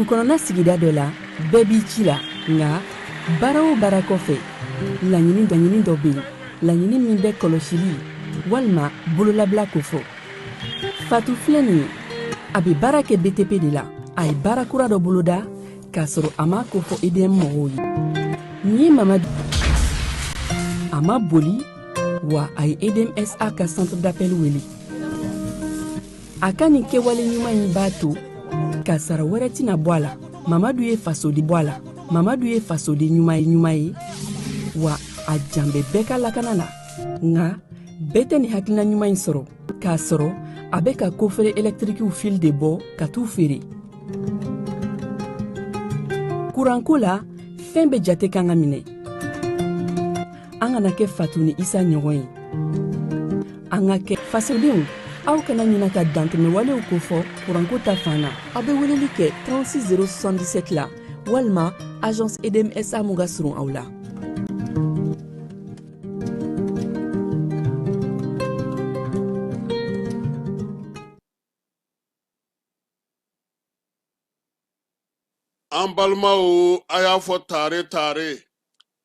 Dugukɔnɔna sigida dɔ la, bɛɛ b'i ci la, nka baara o baara kɔfɛ, laɲini laɲini dɔ bɛ yen, laɲini min bɛ kɔlɔsili walima bololabila kofɔ. Fatu filɛ nin ye, a bɛ baara kɛ BTP de la. A ye baara kura dɔ boloda k'a sɔrɔ a m'a kofɔ EDM mɔgɔw ye. Nin ye Mamadu, a ma boli wa a ye EDM SA ka centre d'appel wele. A ka nin kɛwale ɲuman in b'a to kasara wɛrɛ tɛna bɔ a la. Mamadu ye fasoden bɔ a la. Mamadu ye fasoden ɲuman ye ɲuman ye wa a jan bɛ bɛɛ ka lakana la. Nka bɛɛ tɛ nin hakilina ɲuman in sɔrɔ k'a sɔrɔ a bɛ ka kofere ɛlɛtirikiw fil de bɔ ka t'u feere. Kuranko la, fɛn bɛɛ jate kan ka minɛ. An kana kɛ Fatu ni Isa ɲɔgɔn ye. An ka kɛ fasodenw, aw kana ɲina ka dantɛmɛwalew kofɔ kuranko ta fan na. Aw bɛ weleli kɛ 36 077 la walima agence EDM SA mun ka surun aw la. An balimaw, a y'a fɔ tare tare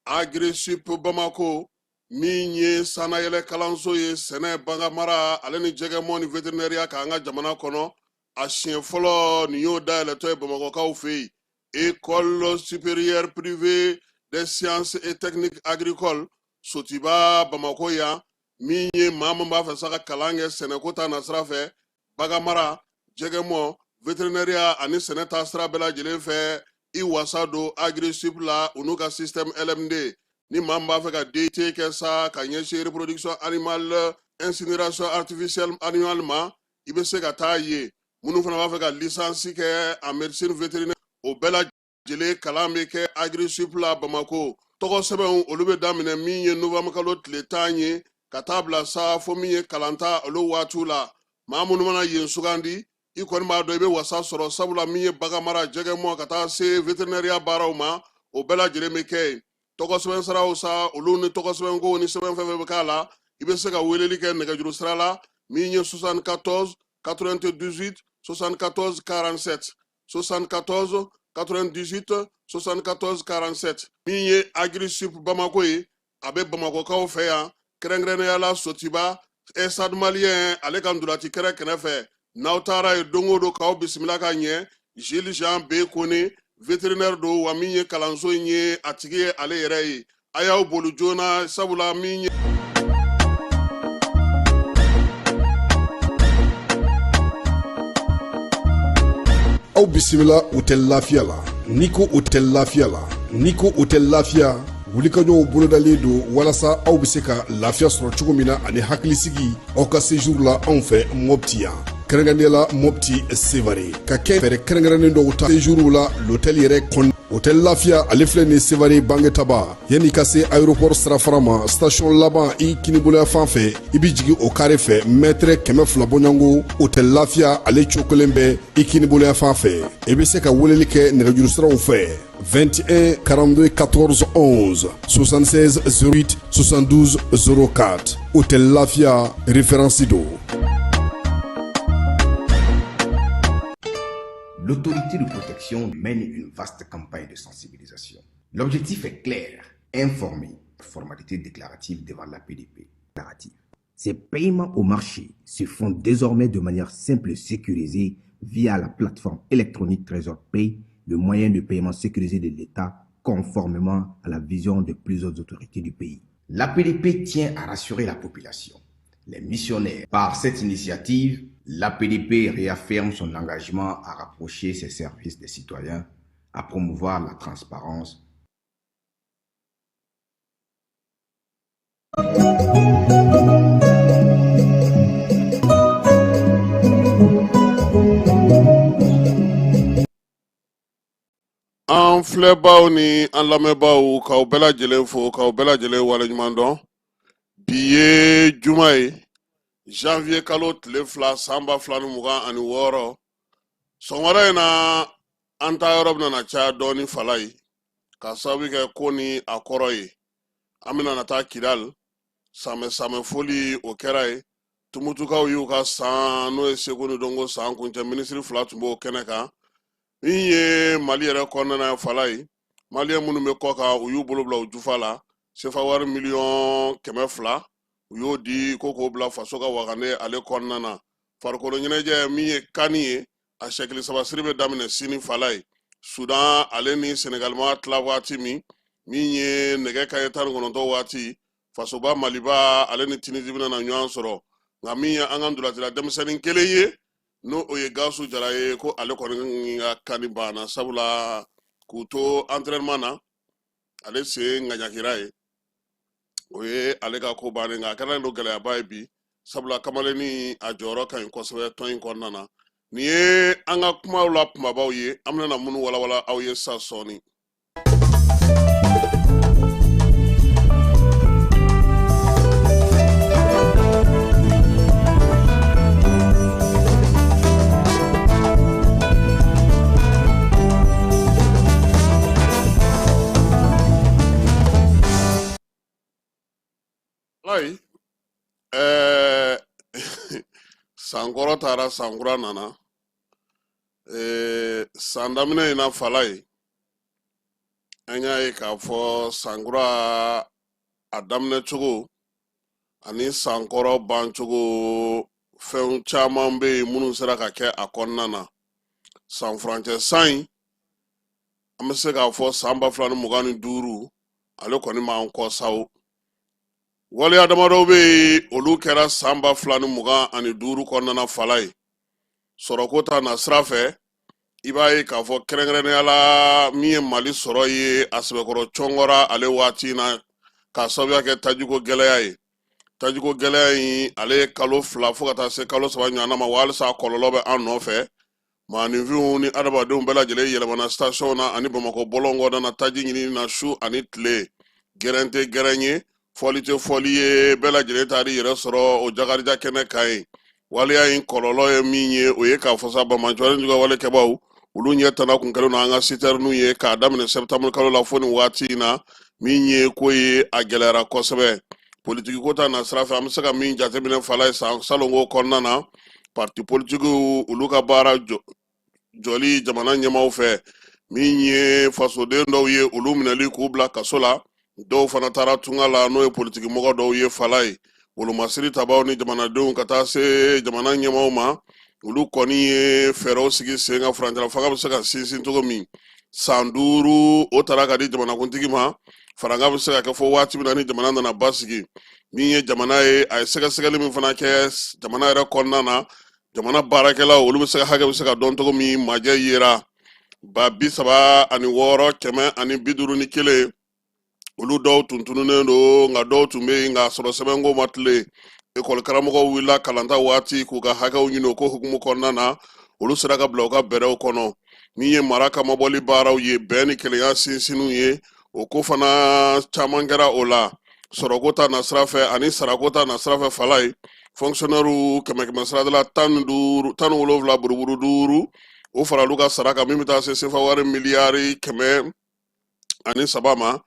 Agrisip Bamako min ye sannayɛlɛ kalanso ye sɛnɛ, baganmara ale ni jɛgɛmɔ ni veterinɛriya kan an ka jamana kɔnɔ, a siɲɛ fɔlɔ nin y'o dayɛlɛtɔ ye Bamakɔkaw fɛ yen. École supérieure privée des sciences et techniques agricoles Sotiba Bamako yan, min ye maa min b'a fɛ sa ka kalan kɛ sɛnɛko ta nasira fɛ, baganmara, jɛgɛmɔ, veterinɛriya ani sɛnɛ ta sira bɛɛ lajɛlen fɛ, i wasa don Agrisip la u n'u ka système LMD. Ni maa min b'a fɛ ka DUT kɛ sa ka ɲɛsin reproduction animale, incinération artificielle animale ma, i bɛ se ka taa yen. Minnu fana b'a fɛ ka licence kɛ en médecine vétérinaire, o bɛɛ lajɛlen kalan bɛ kɛ Agrisip la Bamako. Tɔgɔ sɛbɛnw olu bɛ daminɛ min ye novembre kalo tile 10 ye ka taa bila sa fo min ye kalanta olu waatiw la. Maa minnu mana yen sugandi, i kɔni b'a dɔn i bɛ wasa sɔrɔ, sabula min ye baganmara, jɛgɛmɔ ka taa se veterinɛriya baaraw ma, o bɛɛ lajɛlen bɛ kɛ yen. Tɔgɔ sɛbɛn siraw sa, olu ni tɔgɔ sɛbɛnkow ni sɛbɛn fɛn fɛn bɛ k'a la, i bɛ se ka weleli kɛ nɛgɛjuru sira la min ye 74 98 74 47, 74 98 74 47. Min ye Agrisip Bamako ye, a bɛ Bamakɔkaw fɛ yan, kɛrɛnkɛrɛnnenya la Sotiba, Stade Malien ale ka ntolaci kɛrɛ kɛrɛfɛ. N'aw taara yen don o don, k'aw bisimila ka ɲɛ. Gilles Jean B Kone, vétérinaire don, wa min ye kalanso in ye a tigi ye ale yɛrɛ ye. A y'aw boli joona, sabula min ye Aw bisimila Hôtel Lafiya la. N'i ko Hôtel Lafiya la, n'i ko Hôtel Lafiya, wulikajɔw bolodalen don walasa aw bɛ se ka lafiya sɔrɔ cogo min na ani hakilisigi aw ka séjour la anw fɛ Mɔpti yan, kɛrɛnkɛrɛnnenya la Mɔpti Sevare, ka kɛ fɛɛrɛ kɛrɛnkɛrɛnnen dɔw ta séjour la l'hôtel yɛrɛ kɔnɔ. Hôtel Lafiya ale filɛ nin Sevare Bangetaba, yanni ka se aéroport sirafara ma, station laban i kiniboloya fan fɛ, i bɛ jigin o kare fɛ mɛtɛrɛ 200 bɔɲɔgɔnko. Hôtel Lafiya ale cokolen bɛ i kiniboloya fan fɛ. I bɛ se ka weleli kɛ nɛgɛjuru siraw fɛ 21 42 14 11, 76 08 72 04. Hôtel Lafia, référence don. L'autorité de protection mène une vaste campagne de sensibilisation. L'objectif est clair, informer, formalité déclarative devant l'APDP. Déclarative. Ces paiements au marché se font désormais de manière simple et sécurisée via la plateforme électronique Trésor Pay, le moyen de paiement sécurisé de l'État, conformément à la vision de plusieurs autorités du pays. L'APDP tient à rassurer la population, les missionnaires. Par cette initiative, l'APDP réaffirme son engagement à rapprocher ses services des citoyens, à promouvoir la transparence. An filɛbaw ni an lamɛnbaaw, k'aw bɛɛ lajɛlen fo, k'aw bɛɛ lajɛlen waleɲuman dɔn. Bi ye juma ye, janvier kalo tile 2, san 2026. Sɔgɔmada in na, an taa yɔrɔ bɛna na caya dɔɔni fala ye, k'a sababu kɛ ko ni a kɔrɔ ye. An bɛna na taa Kidal. Samɛ samɛ foli o kɛra yen. Tumutukaw y'u ka san, n'o ye seko ni dɔnko san kuncɛ. Minisiri fila tun b'o kɛnɛ kan. Min ye Mali yɛrɛ kɔnɔna ye, Falaye, maliyɛn minnu bɛ kɔ kan, u y'u bolo bila u jufa la. Sefa wari miliyɔn 200, u y'o di ko k'o bila faso ka wagane ale kɔnɔna na. Farikolo ɲɛnajɛ, min ye CAN ye, a sɛkili saba siri bɛ daminɛ sini, Falaye. Sudan ale ni Senegal ma tila waati min, min ye nɛgɛ kanɲɛ 19 waati, fasoba Maliba ale ni Tunisie bɛna na ɲɔgɔn sɔrɔ. Nka min ye an ka ntolacila denmisɛnnin kelen ye, n'o o ye Gawusu Jara ye, ko ale kɔni ka CAN banna, sabula k'u to entraînement na, ale sen ŋaɲakira ye, o ye ale ka ko bannen. Nka a kɛra don gɛlɛyaba ye bi, sabula kamalennin a jɔyɔrɔ ka ɲi kosɛbɛ tɔn in kɔnɔna na. Nin ye an ka kumaw la kumabaw ye, an bɛna minnu walawala aw ye sa sɔɔni. Ayi, sankɔrɔ taara, sankura nana. San daminɛ in na, Falaye, an y'a ye k'a fɔ sankura a daminɛ cogo ani sankɔrɔ bancogo, fɛn caman bɛ yen minnu sera ka kɛ a kɔnɔna na. San furancɛ san in, an bɛ se k'a fɔ san 2025, ale kɔni m'an kɔ sawo. Waleya damadɔw bɛ yen, olu kɛra san 2025 kɔnɔna na, Falaye. Sɔrɔko ta na sira fɛ, i b'a ye k'a fɔ kɛrɛnkɛrɛnnenya la, min ye Mali sɔrɔ ye, a sɛbɛkɔrɔ cɔngɔra ale waati in na k'a sababuya kɛ tajiko gɛlɛya ye. Tajiko gɛlɛya in, ale ye kalo 2 fo ka taa se kalo 3 ɲɔgɔnna ma, wa halisa a kɔlɔlɔ bɛ an nɔfɛ. Maaninfinw ni adamadenw bɛɛ lajɛlen yɛlɛmana station na ani Bamakɔ bɔlɔn kɔnɔna na taji ɲini na su ani tile. Gɛrɛn tɛ gɛrɛn ye, fɔli tɛ fɔli ye, bɛɛ lajɛlen taar'i yɛrɛ sɔrɔ o jakarija kɛnɛ kan yen. Waleya in kɔlɔlɔ ye min ye, o ye k'a fɔ sa, banbaanciwale juguya walekɛbaaw, olu ɲɛ tana kun kɛlen don an ka sitɛriniw ye k'a daminɛ sɛptanburu kalo la fo nin waati in na. Min ye ko ye, a gɛlɛyara kosɛbɛ. Politiki ko ta na sira fɛ, an bɛ se ka min jateminɛ, Falaye, san salonko kɔnɔna na, parti politikiw olu ka baara jɔli jamana ɲɛmaaw fɛ, min ye fasoden dɔw ye, olu minɛli k'u bila kaso la, dɔw fana taara tunga la, n'o ye politiki mɔgɔ dɔw ye, Falaye. Wolomasiri tabaw ni jamanadenw ka taa se jamana ɲɛmaaw ma, olu kɔni ye fɛɛrɛw sigi sen kan furancɛla fanga bɛ se ka sinsin cogo min. San 5 o tara ka di jamanakuntigi ma, faranga bɛ se ka kɛ fo waati min na ni jamana nana basigi. Min ye jamana ye, a ye sɛgɛsɛgɛli min fana kɛ jamana yɛrɛ kɔnɔna na, jamana baarakɛlaw olu bɛ se ka hakɛ bɛ se ka dɔn cogo min, majɛ yera 36,151. Olu dɔw tun tununnen don, nka dɔw tun bɛ yen nka sɔrɔ sɛbɛnko ma tilen. Ekɔli karamɔgɔw wulila kalanta waati k'u ka hakɛw ɲini, o ko hukumu kɔnɔna na, olu sera ka bila u ka bɛrɛw kɔnɔ. Min ye mara kamabɔli baaraw ye, bɛn ni kelenya sinsinniw ye, o ko fana caman kɛra o la. Sɔrɔko ta na sira fɛ ani sarako ta na sira fɛ, Falaye, fonctionnaires kɛmɛ kɛmɛ sarada la 15, 17 buruburu duuru, o faral'u ka sara kan, min bɛ taa se sefa wari miliyari 103 ma,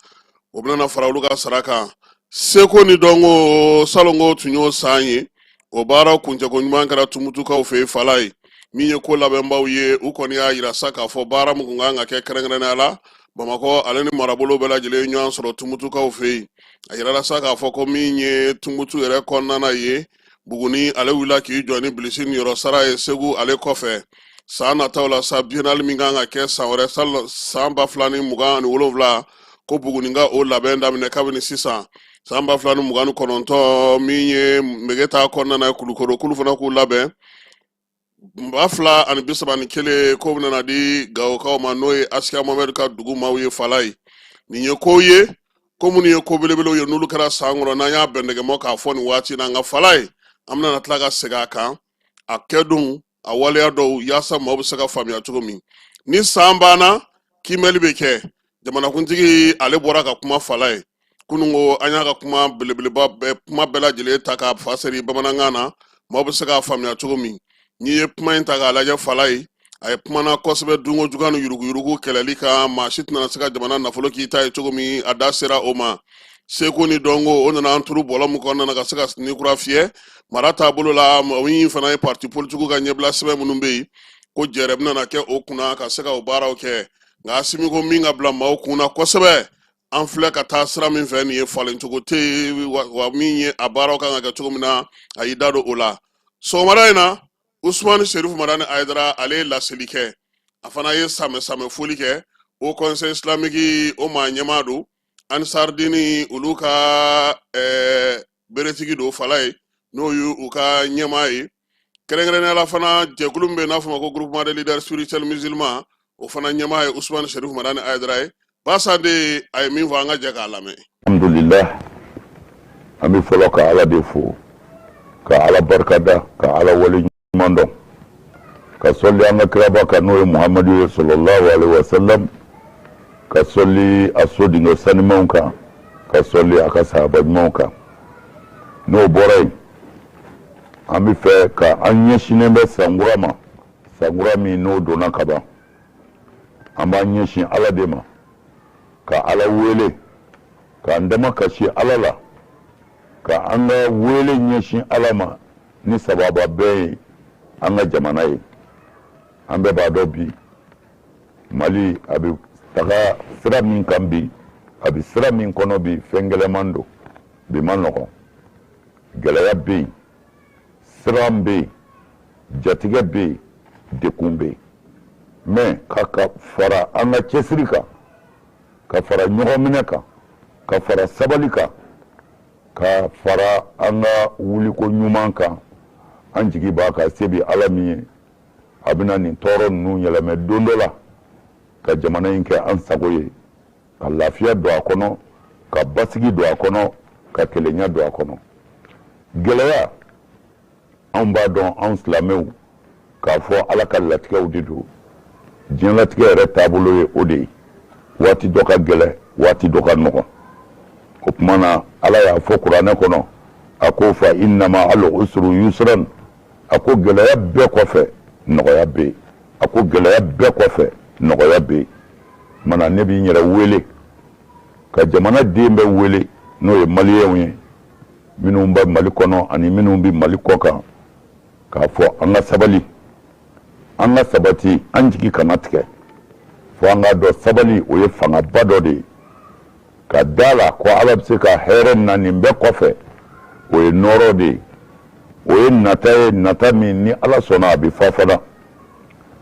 o bɛna fara olu ka sara kan. Seko ni dɔnko, salonko tun y'o san ye, o baara kuncɛko ɲuman kɛra Tumutukaw fɛ yen, Falaye. Min ye ko labɛnbaw ye, u kɔni y'a yira sa k'a fɔ baara min kun kan ka kɛ, kɛrɛnkɛrɛnnenya la Bamakɔ ale ni marabolo bɛɛ lajɛlen ɲɔgɔn sɔrɔ Tumutukaw fɛ yen. A yirala sa k'a fɔ ko min ye Tumutu yɛrɛ kɔnɔna ye, Buguni ale wulila k'i jɔ ni bilisi niyɔrɔ sara ye Segu ale kɔfɛ. San nataw la sa, biennale min kan ka kɛ san wɛrɛ, san 2027, ko Buguni ka o labɛn daminɛ kabini sisan. San 2029, min ye Megeta kɔnɔna na, Kulukoro k'olu fana k'u labɛn. 2031, ko bɛna di Gawokaw ma, n'o ye Asikiya Mohamɛdi ka dugu maaw ye, Falaye. Nin ye kow ye, ko minnu ye ko belebelew ye, n'olu kɛra san kɔnɔ, n'an y'a bɛndɛgɛmɔ k'a fɔ nin waati na. Nka Falaye, an bɛna tila ka segin a kan, a kɛdon, a waleya dɔw, yaasa maaw bɛ se ka faamuya cogo min. Ni san banna, kiimɛli bɛ kɛ. Jamanakuntigi ale bɔra ka kuma, Falaye, kununko. An y'a ka kuma belebeleba bɛɛ, kuma bɛɛ lajɛlen ta k'a faseri bamanankan na, maaw bɛ se k'a faamuya cogo min. N'i ye kuma in ta k'a lajɛ, Falaye, a ye kumana kosɛbɛ dunko juguya ni yuruguyurugu kɛlɛli kan. Maa si tɛna se ka jamana nafolo k'i ta ye cogo min, a da sera o ma. Seko ni dɔnko, o nana an turu bɔlɔ min kɔnɔna na ka se ka ni kura fiyɛ mara taabolo la. Min fana ye parti politikiw ka ɲɛbila sɛbɛn minnu bɛ yen. Ko jɛrɛ bɛna na kɛ o kunna ka se ka o baaraw kɛ. Nka Asimi ko min ka bila maaw kunna kosɛbɛ, an filɛ ka taa sira min fɛ nin ye, falencogo tɛ yen wa min ye a baaraw kan ka kɛ cogo min na, a y'i da don o la. Sɔgɔmada in na, Usumani Serifu Madani Ayidara, ale ye laseli kɛ. A fana ye samɛ samɛ foli kɛ. Haut Conseil islamique, o maa ɲɛmaa don. Ansaridini, olu ka beretigi don fala ye, n'o ye u ka ɲɛmaa ye. Kɛrɛnkɛrɛnnenya la fana, jɛkulu min bɛ n'a fɔ ma ko Groupement des leaders spirituels musulmans, o fana ɲɛmaa ye Usumani Serifu Madani Ayidara ye. Basande, a ye min fɔ, an ka jɛ k'a lamɛn. Alhamdulillah, an bɛ fɔlɔ ka Ala de fo, ka Ala barikada, ka Ala wale ɲuman dɔn, ka sɔli an ka kiraba kan, n'o ye Muhamadu ye, sallallahu alaihi wasallam, ka sɔli a sodenkɛ sanimanw kan, ka sɔli a ka sahaba ɲumanw kan. N'o bɔra yen, an bɛ fɛ ka an ɲɛsinnen bɛ sankura ma, sankura min n'o donna kaban. An b'an ɲɛsin Ala de ma, ka Ala wele, k'an dama kasi Ala la, ka an ka wele ɲɛsin Ala ma ni sababa bɛn ye an ka jamana ye. An bɛɛ b'a dɔn bi, Mali a bɛ taga sira min kan bi, a bɛ sira min kɔnɔ bi, fɛn gɛlɛman don bi, ma nɔgɔn. Gɛlɛya bɛ yen, siran bɛ yen, jatigɛ bɛ yen, dekun bɛ yen. Mais ka fara an ka cɛsiri kan, ka fara ɲɔgɔnminɛ kan, ka fara sabali kan, ka fara an ka wuliko ɲuman kan, an jigi b'a kan, se bɛ Ala min ye, a bɛna nin tɔɔrɔ ninnu yɛlɛmɛ don dɔ la ka jamana in kɛ an sago ye, ka lafiya don a kɔnɔ, ka basigi don a kɔnɔ, ka kelenya don a kɔnɔ. Gɛlɛya, anw b'a dɔn, anw silamɛw, k'a fɔ Ala ka latigɛw de don. Diɲɛlatigɛ yɛrɛ taabolo ye o de ye, waati dɔ ka gɛlɛ, waati dɔ ka nɔgɔn. O tuma na, Ala y'a fɔ kuranɛ kɔnɔ, a ko fa inna ma'al usri yusran, a ko gɛlɛya bɛɛ kɔfɛ nɔgɔya bɛ yen, a ko gɛlɛya bɛɛ kɔfɛ nɔgɔya bɛ yen. Mana ne b'i yɛrɛ wele, ka jamana den bɛɛ wele, n'o ye maliyɛnw ye, minnu bɛ Mali kɔnɔ ani minnu bɛ Mali kɔ kan, k'a fɔ an ka sabali, an ka sabati, an jigi kana tigɛ. Fo an k'a dɔn, sabali o ye fangaba dɔ de ye, ka da la ko Ala bɛ se ka hɛrɛ na nin bɛɛ kɔfɛ. O ye nɔɔrɔ de ye, o ye nata ye, nata min ni Ala sɔnna a bɛ fa fana.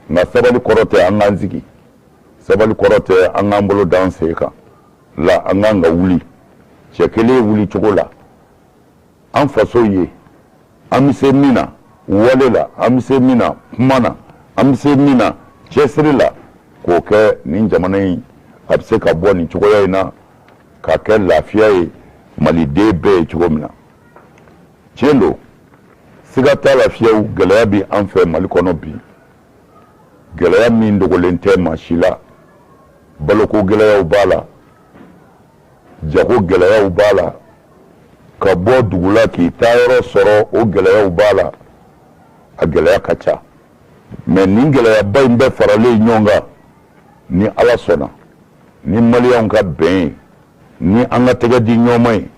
Nka sabali kɔrɔ tɛ an k'an sigi, sabali kɔrɔ tɛ an k'an bolo d'an sen kan la. An k'an ka wuli cɛ kelen wuli cogo la an faso ye, an bɛ se min na wale la, an bɛ se min na kuma na, an bɛ se min na cɛsiri la, k'o kɛ nin jamana in a bɛ se ka bɔ nin cogoya in na ka kɛ lafiya ye maliden bɛɛ ye cogo min na. Tiɲɛ don, siga t'a la fiyewu, gɛlɛya bɛ an fɛ Mali kɔnɔ bi, gɛlɛya min dogolen tɛ maa si la. Baloko gɛlɛyaw b'a la, jago gɛlɛyaw b'a la, ka bɔ dugu la k'i taayɔrɔ sɔrɔ, o gɛlɛyaw b'a la, a gɛlɛya ka ca. Mais nin gɛlɛyaba in bɛɛ faralen ɲɔgɔn kan, ni Ala sɔnna, ni maliyɛnw ka bɛn ye, ni an ka tɛgɛ di ɲɔgɔn ma ye,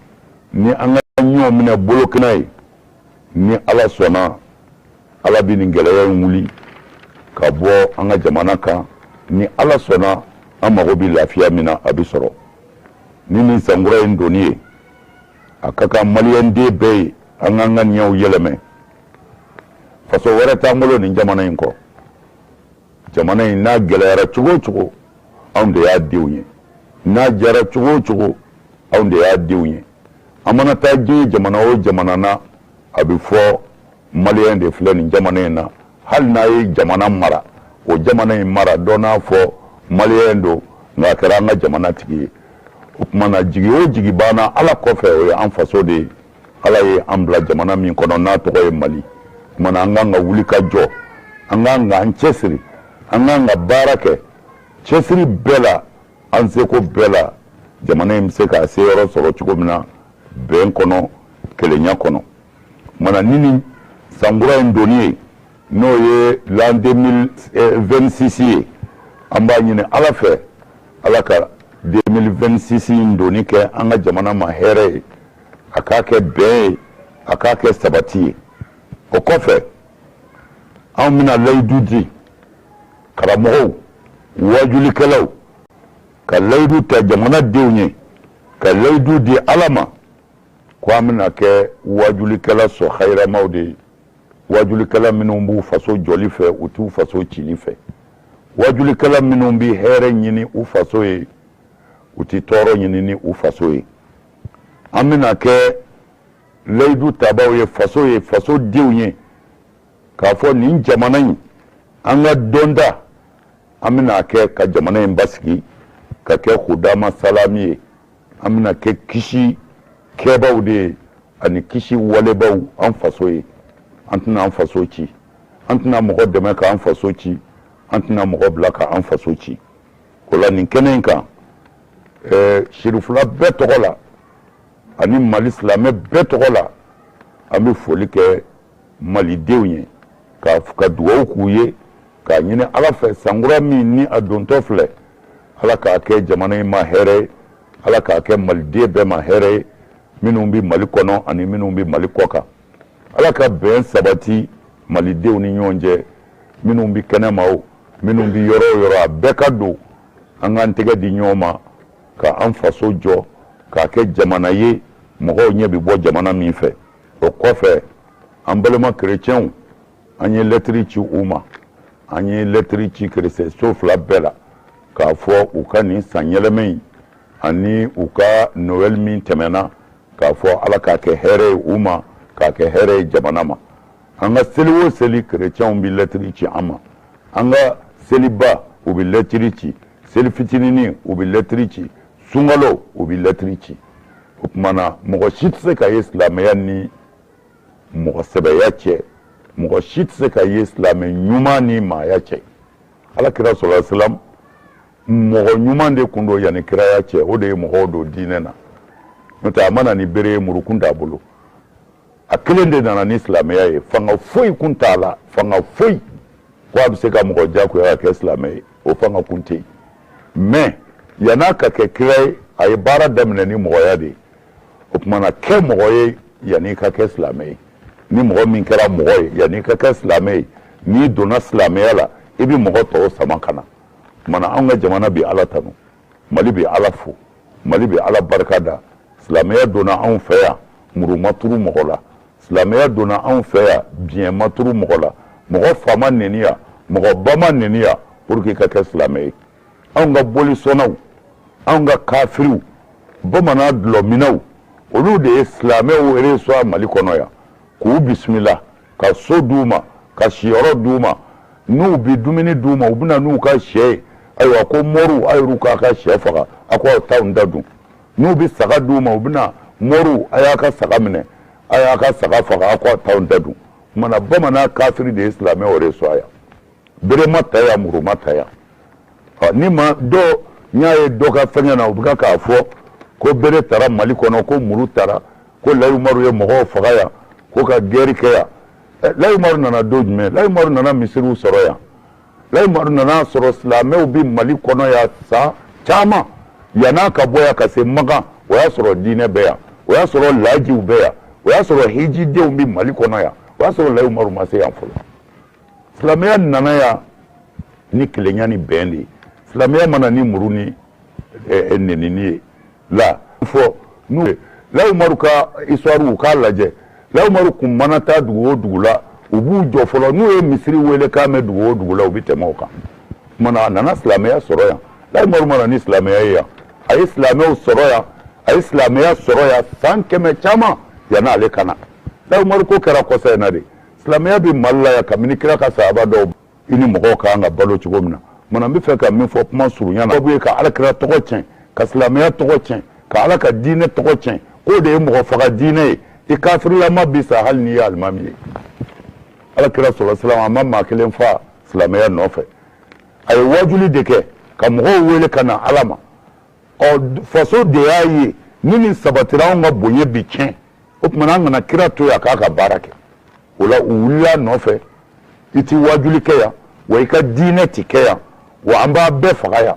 ni an ka ɲɔgɔn minɛ bolokina ye, ni Ala sɔnna, Ala bɛ nin gɛlɛya in wuli ka bɔ an ka jamana kan. Ni Ala sɔnna, an mago bɛ lafiya min na, a bɛ sɔrɔ ni nin sankura in donni ye. A ka kan maliyɛnden bɛɛ ye, an k'an ka ɲɛw yɛlɛmɛ. Faso wɛrɛ t'an bolo nin jamana in kɔ. Jamana in n'a gɛlɛyara cogo o cogo, anw de y'a denw ye. N'a diyara cogo o cogo, anw de y'a denw ye. An mana taa diɲɛ jamana o jamana na, a bɛ fɔ maliyɛn de filɛ nin jamana in na. Hali n'a ye jamana mara, o jamana in mara dɔ n'a fɔ maliyɛn don, nka a kɛra an ka jamana tigi ye. O tuma na, jigi o jigi banna Ala kɔfɛ, o ye an faso de ye. Ala ye an bila jamana min kɔnɔ n'a tɔgɔ ye Mali, o tuma na, an kan ka wuli ka jɔ, an kan k'an cɛsiri, an kan ka baara kɛ cɛsiri bɛɛ la, an seko bɛɛ la, jamana in bɛ se k'a seyɔrɔ sɔrɔ cogo min na, bɛn kɔnɔ, kelenya kɔnɔ. Mana ni nin sankura in donni ye, n'o ye l'an 2026 ye, an b'a ɲini Ala fɛ, Ala ka 2026 in donni kɛ an ka jamana ma hɛrɛ ye, a k'a kɛ bɛn ye, a k'a kɛ sabati ye. O kɔfɛ, anw bɛna layidu di. Karamɔgɔw, wajulikɛlaw, ka layidu ta jamana denw ye, ka layidu di Ala ma ko an bɛna kɛ wajulikɛla sɔn hayiramaw de ye, wajulikɛla minnu b'u faso jɔli fɛ, u t'u faso cili fɛ, wajulikɛla minnu bɛ hɛrɛ ɲini u faso ye, u tɛ tɔɔrɔ ɲini ni u faso ye. An bɛna kɛ layidu tabaw ye faso ye, faso denw ye, k'a fɔ nin jamana in, an ka dɔnta, an bɛna kɛ ka jamana in basigi, ka kɛ hudama salami ye. An bɛna kɛ kisi kɛbaw de ye ani kisi walebaw an faso ye. An tɛna an faso ci, an tɛna mɔgɔ dɛmɛ k'an faso ci, an tɛna mɔgɔ bila k'an faso ci. O la, nin kɛnɛ in kan, sirifula bɛɛ tɔgɔ la ani Mali silamɛ bɛɛ tɔgɔ la, an bɛ foli kɛ malidenw ye, ka dugawu k'u ye, k'a ɲini Ala fɛ, sankura min ni a dontɔ filɛ, Ala k'a kɛ jamana in ma hɛrɛ ye, Ala k'a kɛ maliden bɛɛ ma hɛrɛ ye, minnu bɛ Mali kɔnɔ ani minnu bɛ Mali kɔ kan. Ala ka bɛn sabati malidenw ni ɲɔgɔn cɛ, minnu bɛ kɛnɛma o, minnu bɛ yɔrɔ o yɔrɔ, a bɛɛ ka don an k'an tɛgɛ di ɲɔgɔn ma ka an faso jɔ, k'a kɛ jamana ye mɔgɔw ɲɛ bɛ bɔ jamana min fɛ. O kɔfɛ, an balima kerecɛnw, an ye lɛtiri ci u ma. An ye lɛtiri ci kerecɛn so fila bɛɛ la k'a fɔ u ka nin san yɛlɛmɛ in ani u ka Noël min tɛmɛna, k'a fɔ Ala k'a kɛ hɛrɛ ye u ma, k'a kɛ hɛrɛ ye jamana ma. An ka seli o seli, kerecɛnw bɛ lɛtiri ci an ma. An ka seliba, u bɛ lɛtiri ci, seli fitininin, u bɛ lɛtiri ci, sunkalo, u bɛ lɛtiri ci. O tuma na, mɔgɔ si tɛ se ka ye silamɛya ni mɔgɔ sɛbɛya cɛ, mɔgɔ si tɛ se ka ye silamɛ ɲuman ni maaya cɛ. Ala kira sɔrɔ silam, mɔgɔ ɲuman de kun don yanni kiraya cɛ. O de ye mɔgɔw don diinɛ na. N'o tɛ, a ma na ni bere ye, murukun t'a bolo. A kelen de nana ni silamɛya ye. Fanga foyi kun t'a la, fanga foyi ko a bɛ se ka mɔgɔ diyagoya ka kɛ silamɛ ye, o fanga kun tɛ yen. Mais yann'a ka kɛ kira ye, a ye baara daminɛ ni mɔgɔya de ye. O tuma na, kɛ mɔgɔ ye yanni i ka kɛ silamɛ ye. Ni mɔgɔ min kɛra mɔgɔ ye yanni i ka kɛ silamɛ ye, n'i donna silamɛya la, i bɛ mɔgɔ tɔw sama ka na. O tuma na, anw ka jamana bi Ala tanu, Mali bi Ala fo, Mali bi Ala barika da. Silamɛya donna anw fɛ yan, muru ma turu mɔgɔ la. Silamɛya donna anw fɛ yan, biɲɛ ma turu mɔgɔ la. Mɔgɔ fa ma neni yan, mɔgɔ ba ma neni yan pour que i ka kɛ silamɛ ye. Anw ka bolisɔnnaw, anw ka kafiriw, bamanan dulɔminɛw, olu de ye silamɛw reçoit Mali kɔnɔ yan, k'u bisimila, ka so d'u ma, ka siyɔrɔ d'u ma, n'u bi dumuni d'u ma. U bɛna n'u ka sɛ ye. Ayiwa, ko moriw, a yɛrɛw k'a ka sɛ faga, a ko aw t'anw da dun. N'u bɛ saga d'u ma, u bɛna, moriw, a y'a ka saga minɛ, a y'a ka saga faga, a ko aw t'anw da dun. Kumana, bamanan kafiri de ye silamɛw reçoit yan. Bere ma ta yan, muru ma ta yan. Ni ma dɔ n y'a ye dɔ ka fɛngɛ na, u bɛ k'a fɔ ko bere tara Mali kɔnɔ, ko muru tara, ko Layi Umaru ye mɔgɔw faga yan, ko ka guerre kɛ yan. Layi Umaru nana don jumɛn? Layi Umaru nana misiriw sɔrɔ yan. Layi Umaru nana sɔrɔ silamɛw bɛ Mali kɔnɔ yan san caman yann'a ka bɔ yan ka se Makan. O y'a sɔrɔ diinɛ bɛ yan, o y'a sɔrɔ lajiw bɛ yan, o y'a sɔrɔ hijidenw bɛ Mali kɔnɔ yan. O y'a sɔrɔ Layi Umaru ma se yan fɔlɔ. Silamɛya nana yan ni kelenya ni bɛn de ye. Silamɛya ma na ni muru ni nenini ye la. Fɔ n'u Layi Umaru ka histoire, u k'a lajɛ. Layi Umaru kun mana taa dugu o dugu la, u b'u jɔ fɔlɔ. N'u ye misiri wele k'a mɛn dugu o dugu la, u bɛ tɛmɛ o kan. Kumana, a nana silamɛya sɔrɔ yan. Layi Umaru ma na ni silamɛya ye yan. A ye silamɛw sɔrɔ yan, a ye silamɛya sɔrɔ yan san 100 caman yann'ale ka na. Layi Umaru ko kɛra kɔsa in na de. Silamɛya bɛ Mali la yan kabini kira ka sahaba dɔw. I ni mɔgɔw ka kan ka balo cogo min na. Mana, n bɛ fɛ ka min fɔ kuma surunya na, sababu ye ka ala kira tɔgɔ tiɲɛ, ka silamɛya tɔgɔ tiɲɛ, ka Ala ka diinɛ tɔgɔ tiɲɛ, k'o de ye mɔgɔ faga diinɛ ye. I kafirilama bi sa hali n'i ye alimami ye. Ala kira sɔrɔ silam, a ma maa kelen fa silamɛya nɔfɛ. A ye wajuli de kɛ ka mɔgɔw wele ka na Ala ma. Ɔ, faso de y'a ye ni nin sabatira, anw ka bonya bi tiɲɛ. O tuma na, an kana kira to yan k'a ka baara kɛ. O la, u wulila nɔfɛ: i ti wajuli kɛ yan wa, i ka diinɛ ti kɛ yan wa, an b'a bɛɛ faga yan.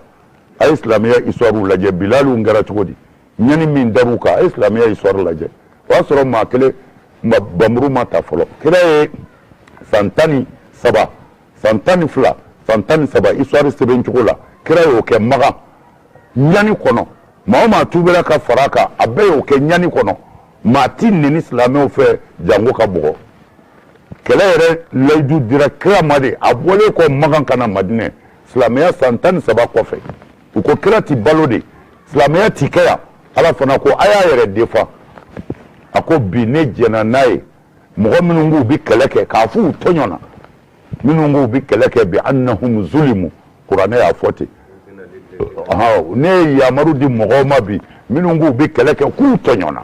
A ye silamɛya histoire lajɛ. Bilaliw kɛra cogo di? Ɲani min dar'u kan, a ye silamɛya histoire lajɛ. O y'a sɔrɔ maa kelen bamuru ma ta fɔlɔ. Kira ye san 13, san 12. San 13 histoire sɛbɛn cogo la, kira y'o kɛ Makan ɲani kɔnɔ. Maa o maa tubira ka fara a kan, a bɛɛ y'o kɛ ɲani kɔnɔ. Maa ti neni silamɛw fɛ jango ka bugɔ. Kɛlɛ yɛrɛ layidu dira kira ma de a bɔlen kɔ Makan ka na Madinɛ, silamɛya san 13 kɔfɛ. U ko kira ti balo de, silamɛya ti kɛ yan. Ala fana ko a y'a yɛrɛ defa. A ko bi ne jɛnna n'a ye, mɔgɔ minnu k'u bi kɛlɛ kɛ k'a f'u tɔɲɔna, minnu k'u bi kɛlɛ kɛ bi annahum zulimu, kuranɛ y'a fɔ ten. Ne ye yamaru di mɔgɔw ma bi minnu k'u bi kɛlɛ kɛ k'u tɔɲɔna.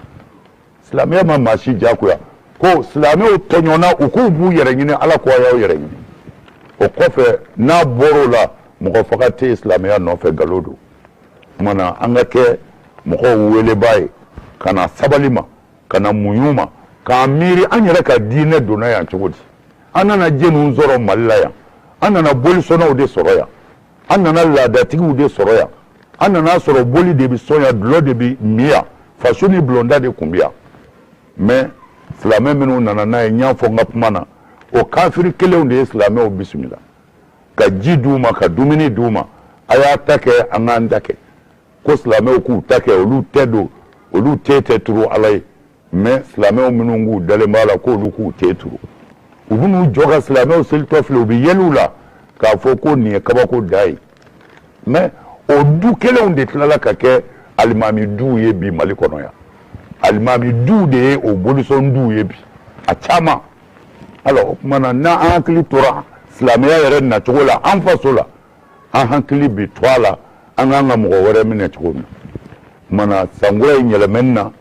Silamɛya ma maa si diyagoya ko silamɛw tɔɲɔna, u k'u b'u yɛrɛ ɲini. Ala ko a y'aw yɛrɛ ɲini. O kɔfɛ, n'a bɔr'o la, mɔgɔ faga tɛ yen silamɛya nɔfɛ, nkalon don. Tuma na an ka kɛ mɔgɔw welebaa ye ka na sabali ma, ka na muɲu ma, k'an miiri an yɛrɛ ka diinɛ donna yan cogo di. An nana jɛniw sɔrɔ Mali la yan, an nana bolisɔnnaw de sɔrɔ yan, an nana laadatigiw de sɔrɔ yan, an nana sɔrɔ boli de bɛ sɔn yan, dulɔ de bɛ min yan, faso ni bulonda de tun bɛ yan. Mais silamɛ minnu nana n'a ye, n y'a fɔ n ka kuma na, o kafiri kelenw de ye silamɛw bisimila ka ji d'u ma, ka dumuni d'u ma. A y'a ta kɛ, an k'an ta kɛ. Ko silamɛw k'u ta kɛ, olu tɛ don, olu te tɛ turu Ala ye. Mais silamɛw minnu k'u dalen b'a la k'olu k'u te turu, u bɛn'u jɔ ka silamɛw selitɔ filɛ, u bɛ yɛlɛ u la k'a fɔ ko nin ye kabako da ye. Mais o du kelenw de tilala ka kɛ alimami duw ye bi Mali kɔnɔ yan. Alimami duw de ye o bolisɔn duw ye bi, a caman. Alors o tuma na, n'an hakili tora silamɛya yɛrɛ nacogo la an faso la, an hakili bi to a la an k'an ka mɔgɔ wɛrɛ minɛ cogo min na. Tuma na sankura in yɛlɛmɛni na,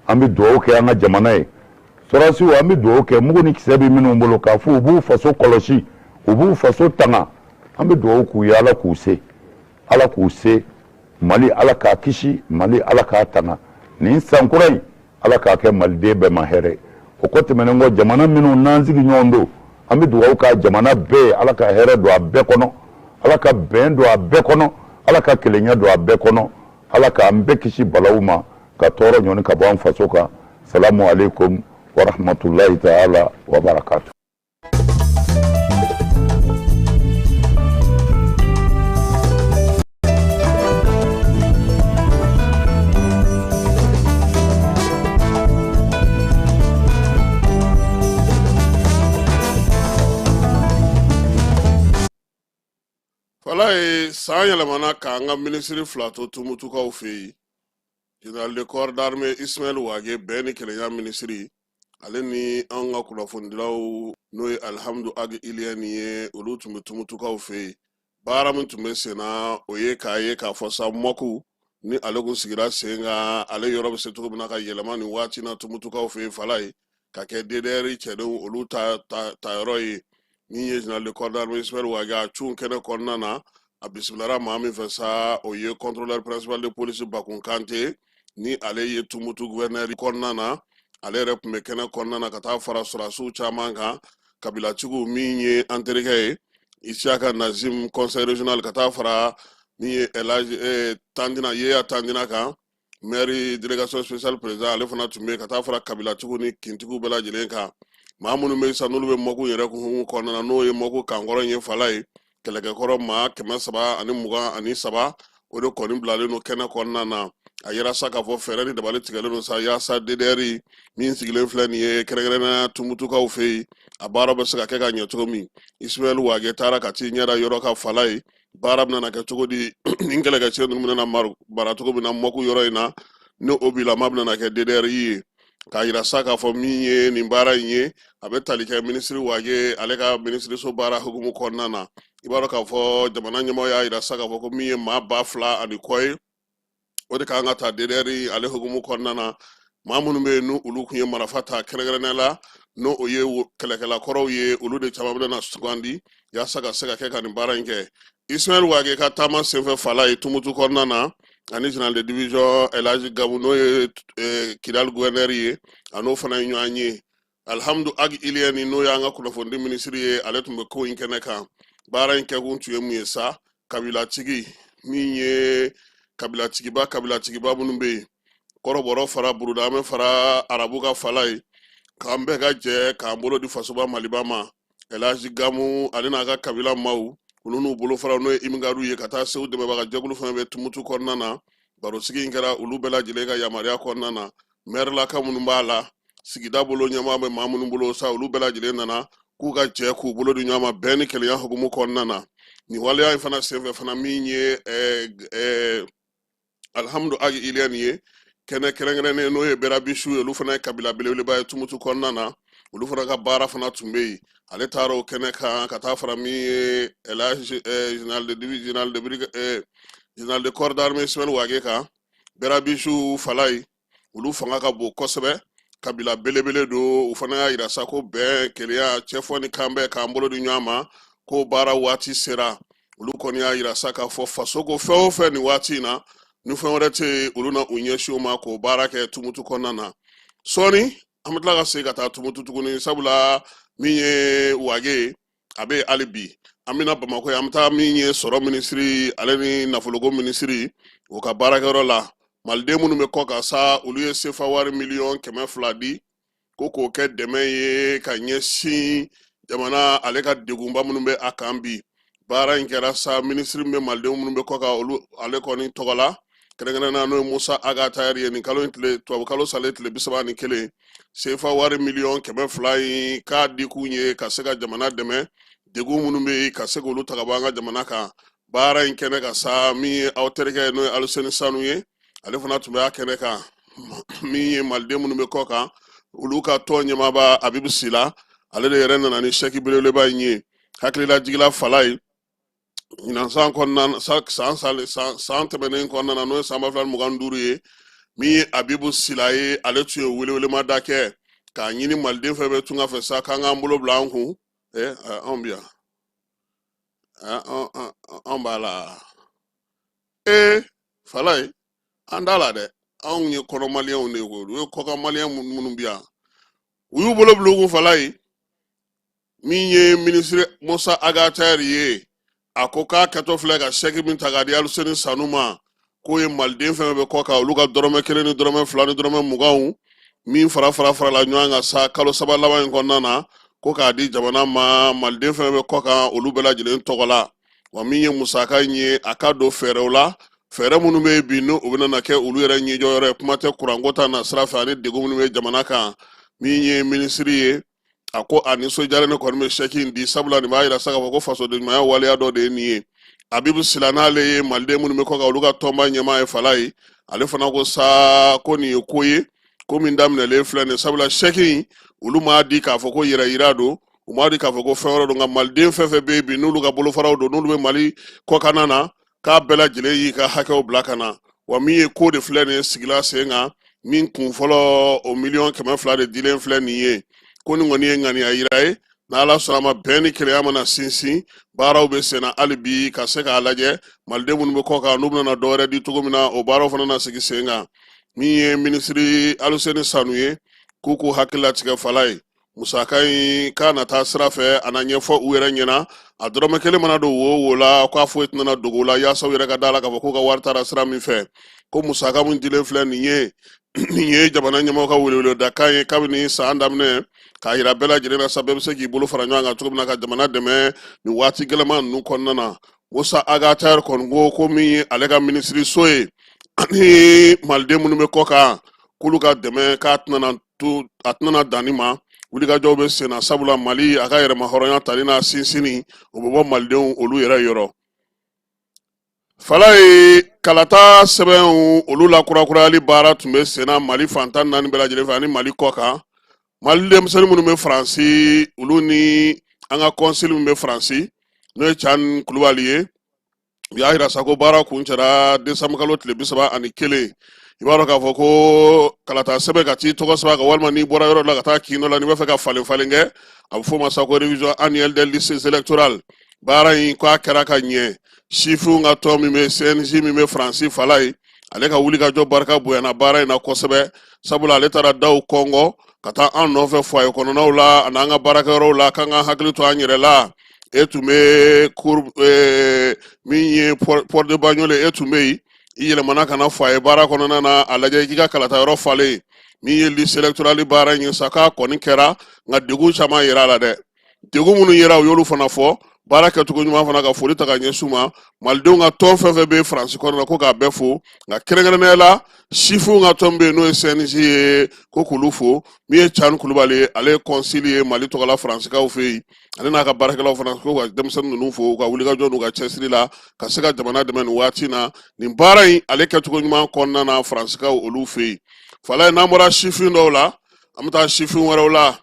an bɛ dugawu kɛ an ka jamana ye. Sɔrɔdasiw, an bɛ dugawu kɛ, mugu ni kisɛ bɛ minnu bolo k'a fɔ u b'u faso kɔlɔsi, u b'u faso tanga, an bɛ dugawu k'u ye. Ala k'u se, Ala k'u se. Mali, Ala k'a kisi. Mali, Ala k'a tanga. Nin sankura in, Ala k'a kɛ maliden bɛɛ ma hɛrɛ. O kɔ tɛmɛnen kɔ, jamana minnu n'an sigi ɲɔgɔn don, an bɛ dugawu k'a jamana bɛɛ ye. Ala ka hɛrɛ don a bɛɛ kɔnɔ, Ala ka bɛn don a bɛɛ kɔnɔ, Ala ka kelenya don a bɛɛ kɔnɔ, Ala k'an bɛɛ kisi balawu ma, ka tɔɔrɔ ɲɔni ka bɔ an faso kan. Salamu aleykum wa rahmatulahi taala wa barakatu. Fala ye san yɛlɛmana k'an ka minisiri fila to Tumutukaw fɛ yen. Général de corps d'armée Ismaël Wage, bɛn ni kelenya minisiri, ale ni an ka kunnafonidilaw, n'o ye Alihamudu Agi Iliyɛni ye, olu tun bɛ Tumutukaw fɛ yen. Baara min tun bɛ sen na, o ye k'a ye k'a fɔ sa MOC ni ale kun sigira sen kan, ale yɔrɔ bɛ se cogo min na ka yɛlɛma nin waati na Tumutukaw fɛ yen, Fala ye ka kɛ DDR cɛdenw olu ta yɔrɔ ye. Min ye général de corps d'armée Ismaël Wage, a cun kɛnɛ kɔnɔna na, a bisimilara maa min fɛ sa, o ye contrôleur principal de police Bakun Kante, ni ale ye Tumutu gouverneur kɔnɔna na. Ale yɛrɛ tun bɛ kɛnɛ kɔnɔna na ka taa fara sɔrɔdasiw caman kan, kabilatigiw, min ye an terikɛ ye Isiyaka Nazim, conseil régional, ka taa fara min ye Elhaji Tandina Yeya Tandina kan, maire délégation spéciale président, ale fana tun bɛ yen, ka taa fara kabilatigiw ni kintigiw bɛɛ lajɛlen kan. Maa minnu bɛ sa n'olu bɛ MOC yɛrɛ kun hukumu kɔnɔna na, n'o ye MOC kankɔrɔ in ye, Fala ye kɛlɛkɛkɔrɔ maa 323, o de kɔni bilalen don kɛnɛ kɔnɔna na. A yira sa k'a fɔ fɛɛrɛ ni dabali tigɛlen don sa yaasa DDR min sigilen filɛ nin ye kɛrɛnkɛrɛnnenya Tumutukaw fɛ yen, a baara bɛ se ka kɛ ka ɲɛ cogo min. Ismaël Wage taara ka t'i ɲɛ da yɔrɔ kan, Fala ye baara bɛna kɛ cogo di, nin kɛlɛkɛcɛ ninnu bɛna mara cogo min na MOC yɔrɔ in na, ni o bilama bɛna kɛ DDR ye. K'a yira sa k'a fɔ min ye nin baara in ye, a bɛ tali kɛ minisiri Wage ale ka minisiriso baara hukumu kɔnɔna na. I b'a dɔn k'a fɔ jamana ɲɛmɔgɔ y'a yira sa k'a fɔ ko min ye maa 2000 ani kɔ ye, o de kan ka ta DDR ale hukumu kɔnɔna na. Maa minnu bɛ yen n'u olu tun ye marifa ta kɛrɛnkɛrɛnnenya la, n'o o ye kɛlɛkɛla kɔrɔw ye, olu de caman bɛna sugandi yaasa ka se ka kɛ ka nin baara in kɛ. Ismaël Wage ka taama senfɛ, Fala ye Tumutu kɔnɔna na, ani général de division Elhaji Gamu, n'o ye Kidal gouverneur ye, a n'o fana ye ɲɔgɔn ye. Alhamdu Ag Iliyɛni, n'o y'an ka kunnafonidi minisiri ye, ale tun bɛ ko in kɛnɛ kan. Baara in kɛkun tun ye mun ye sa? Kabilatigi min ye kabilatigiba minnu bɛ yen, kɔrɔbɔrɔ fara burudamɛ fara arabu ka, Fala ye k'an bɛɛ ka jɛ k'an bolo di fasoba Maliba ma. Elhaji Gamu ale n'a ka kabila maaw, Olu n'u bolofaraw, n'o ye imigariw ye, ka taa se u dɛmɛbaga jɛkulu fɛn bɛ Tumutu kɔnɔna na. Barosigi in kɛra olu bɛɛ lajɛlen ka yamaruya kɔnɔna na. Mɛrilaka minnu b'a la, sigida bolo ɲɛmaa bɛ maa minnu bolo sa, olu bɛɛ lajɛlen nana k'u ka jɛ k'u bolo di ɲɔgɔn ma bɛn ni kelenya hukumu kɔnɔna na. Nin waleya in fana senfɛ fana, min ye Alihamudu Agi Iliyɛni ye, kɛnɛ kɛrɛnkɛrɛnnen, n'o ye Bɛrabisiw ye, olu fana ye kabila belebeleba ye Tumutu kɔnɔna na, olu fana ka baara fana tun bɛ yen. Ale taara o kɛnɛ kan ka taa fara min ye Elhaji général de division, général de brigade, général de corps d'armée Ismaël Wage kan. Bɛrabisiw Falayi, olu fanga ka bon kosɛbɛ, kabila belebele don. U fana y'a yira sa ko bɛn, kelenya, cɛfɔ ni kanbɛn, k'an bolo di ɲɔgɔn ma, ko baara waati sera. Olu kɔni y'a yira sa k'a fɔ faso ko fɛn o fɛn nin waati in na, ni fɛn wɛrɛ tɛ yen, olu na u ɲɛsin o ma k'o baara kɛ Tumutu kɔnɔna na. Sɔɔni an bɛ tila ka segin ka taa Tumutu tuguni, sabula min ye Wage ye, a bɛ hali bi. An bɛna Bamakɔ yan, an bɛ taa min ye sɔrɔ minisiri ale ni nafoloko minisiri, o ka baarakɛyɔrɔ la. Maliden minnu bɛ kɔ kan sa, olu ye sefa wari 200 miliyɔn di ko k'o kɛ dɛmɛ ye ka ɲɛsin jamana ale ka degunba minnu bɛ a kan bi. Baara in kɛra sa, minisiri min bɛ malidenw minnu bɛ kɔ kan olu ale kɔni tɔgɔ la, kɛrɛnkɛrɛnnenya n'o ye Musa Ag Attaher ye, nin kalo in tile, tubabu kalo salen tile 31, sefa wari 200 miliyɔn in k'a di kun ye ka se ka jamana dɛmɛ, degun minnu bɛ yen, ka se k'olu ta ka bɔ an ka jamana kan. Baara in kɛnɛ kan sa, min ye aw terikɛ ye, n'o ye Aluseni Sanu ye, ale fana tun bɛ a kɛnɛ kan. Min ye maliden minnu bɛ kɔ kan, olu ka tɔn ɲɛmaaba Abibu Sila, ale de yɛrɛ nana ni sɛki belebeleba in ye. Hakililajigila Falayi, ɲinan san kɔnɔna, san san san tɛmɛnen kɔnɔna na, n'o ye san 2025 ye, min ye Abibu Sila ye, ale tun ye welewelemada kɛ k'a ɲini maliden fɛn bɛ tunga fɛ sa, k'an k'an bolo bila an kun. Anw bi yan, anw b'a la. Falayi, an t'a la dɛ, anw ye kɔnɔ maliyɛnw de ye koyi. Olu ye kɔkan maliyɛn minnu bi yan, u y'u bolo bila u kun. Falayi, min ye minisiri Musa Ag Attaher ye, a ko k'a kɛtɔ filɛ ka sɛki min ta k'a di Aluseni Sanu ma, k'o ye maliden fɛn fɛn bɛ kɔ kan, olu ka dɔrɔmɛ 1 ni dɔrɔmɛ 2 ni dɔrɔmɛ 20w min fara fara farala ɲɔgɔn kan sa kalo 3 laban in kɔnɔna na, ko k'a di jamana ma maliden fɛn fɛn bɛ kɔ kan, olu bɛɛ lajɛlen tɔgɔ la. Wa min ye musaka in ye, a ka don fɛɛrɛw la, fɛɛrɛ minnu bɛ yen bi, n'o bɛna na kɛ olu yɛrɛ ɲɛjɔyɔrɔ ye, kuma tɛ kuranko ta na sira fɛ ani degun minnu bɛ jamana kan. Min ye minisiri ye, a ko a nisɔndiyalen ne kɔni bɛ sɛki in di, sabula nin b'a yira sa k'a fɔ ko fasodenɲumanya waleya dɔ de ye nin ye. Abibu Sila, n'ale ye maliden minnu bɛ kɔ kan, olu ka tɔnba ɲɛmaa ye, Falayi, ale fana ko sa ko nin ye ko ye, ko min daminɛlen filɛ nin, sabula sɛki in, olu m'a di k'a fɔ ko yɛrɛ yira don, u m'a di k'a fɔ ko fɛn wɛrɛ don, nka maliden fɛn fɛn bɛ yen bi, n'olu ka bolofaraw don, n'olu bɛ Mali kɔkanna na, k'a bɛɛ lajɛlen y'i ka hakɛw bila ka na. Wa min ye ko de filɛ nin ye sigila sen kan, min kun fɔlɔ, o 200 miliyɔn de dilen filɛ nin ye, ko nin kɔni ye ŋaniya yira ye. N'Ala sɔnna ma, bɛn ni kelenya mana sinsin, baaraw bɛ senna hali bi ka se k'a lajɛ maliden minnu bɛ kɔ kan, n'u bɛna dɔ wɛrɛ di cogo min na, o baaraw fana na sigi sen kan. Min ye minisiri Aluseni Sanu ye, k'u k'u hakili latigɛ Falayi, musaka in k'a na taa sira fɛ, a na ɲɛfɔ u yɛrɛ ɲɛna. A dɔrɔmɛ 1 mana don wo wo la, k'a foyi tɛna dogo la, yaasa u yɛrɛ ka da la k'a fɔ k'u ka wari taara sira min fɛ. Ko musaka min dilen filɛ nin ye, nin ye jamana ɲɛmɔgɔ ka weleweledakan ye kabini san daminɛ, k'a yira bɛɛ lajɛlen na sa, bɛɛ bɛ se k'i bolo fara ɲɔgɔn kan cogo min na ka jamana dɛmɛ nin waati gɛlɛman ninnu kɔnɔna na. Musa Ag Attaher kɔni ko ko min ye ale ka minisiriso ye ani maliden minnu bɛ kɔ kan, k'olu ka dɛmɛ, k'a tɛna to, a tɛna dan nin ma. Wulikajɔw bɛ sen na, sabula Mali a ka yɛrɛmahɔrɔnya tali n'a sinsinni, o bɛ bɔ malidenw olu yɛrɛ yɔrɔ. Falayi, kalata sɛbɛnw, olu lakurakurayali baara tun bɛ senna Mali fan 14 bɛɛ lajɛlen fɛ ani Mali kɔ kan. Mali denmisɛnnin minnu bɛ Faransi, olu ni an ka kɔnsili min bɛ Faransi, n'o ye Can Kulubali ye, u y'a yira sa ko baara kuncɛra desanburu kalo tile 31. I b'a dɔn k'a fɔ ko kalata sɛbɛn, ka t'i tɔgɔ sɛbɛn kan, walima n'i bɔra yɔrɔ dɔ la ka taa kin dɔ la, n'i b'a fɛ ka falen falen kɛ, a bɛ f'o ma sa ko révision annuelle des listes électorales. Baara in, k'a kɛra ka ɲɛ. Sifinw ka tɔn min bɛ CNJ min bɛ Faransi, Falayi, ale ka wulikajɔ barika bonyana baara in na kosɛbɛ, sabula ale taara daw kɔngɔ ka taa an nɔfɛ foyer kɔnɔnaw la ani an ka baarakɛyɔrɔw la, k'an ka hakili to an yɛrɛ la. E tun bɛ cour min ye Porte de Bagnolet, e tun bɛ yen, i yɛlɛmana ka na foyer baara kɔnɔna na, a lajɛ i k'i ka kalata yɔrɔ falen. Min ye liste électorale baara in ye sa, k'a kɔni kɛra, nka degun caman yera a la dɛ. Degun minnu yera, u y'olu fana fɔ. Baara kɛcogo ɲuman fana, ka foli ta ka ɲɛsin u ma. Malidenw ka tɔn fɛn fɛn bɛ Faransi kɔnɔna na, ko k'a bɛɛ fo, nka kɛrɛnkɛrɛnnenya la sifinw ka tɔn bɛ yen, n'o ye CNJ ye, ko k'olu fo. Min ye Cani Kulubali ye, ale ye consul ye Mali tɔgɔ la Faransikaw fɛ yen, ale n'a ka baarakɛlaw fana, ko ka denmisɛnnin ninnu fo u ka wulikajɔ n'u ka cɛsiri la ka se ka jamana dɛmɛ nin waati na, nin baara in ale kɛcogo ɲuman kɔnɔna na Faransikaw olu fɛ yen. Falaye, n'an bɔra sifin dɔw la, an bɛ taa sifin wɛrɛw la.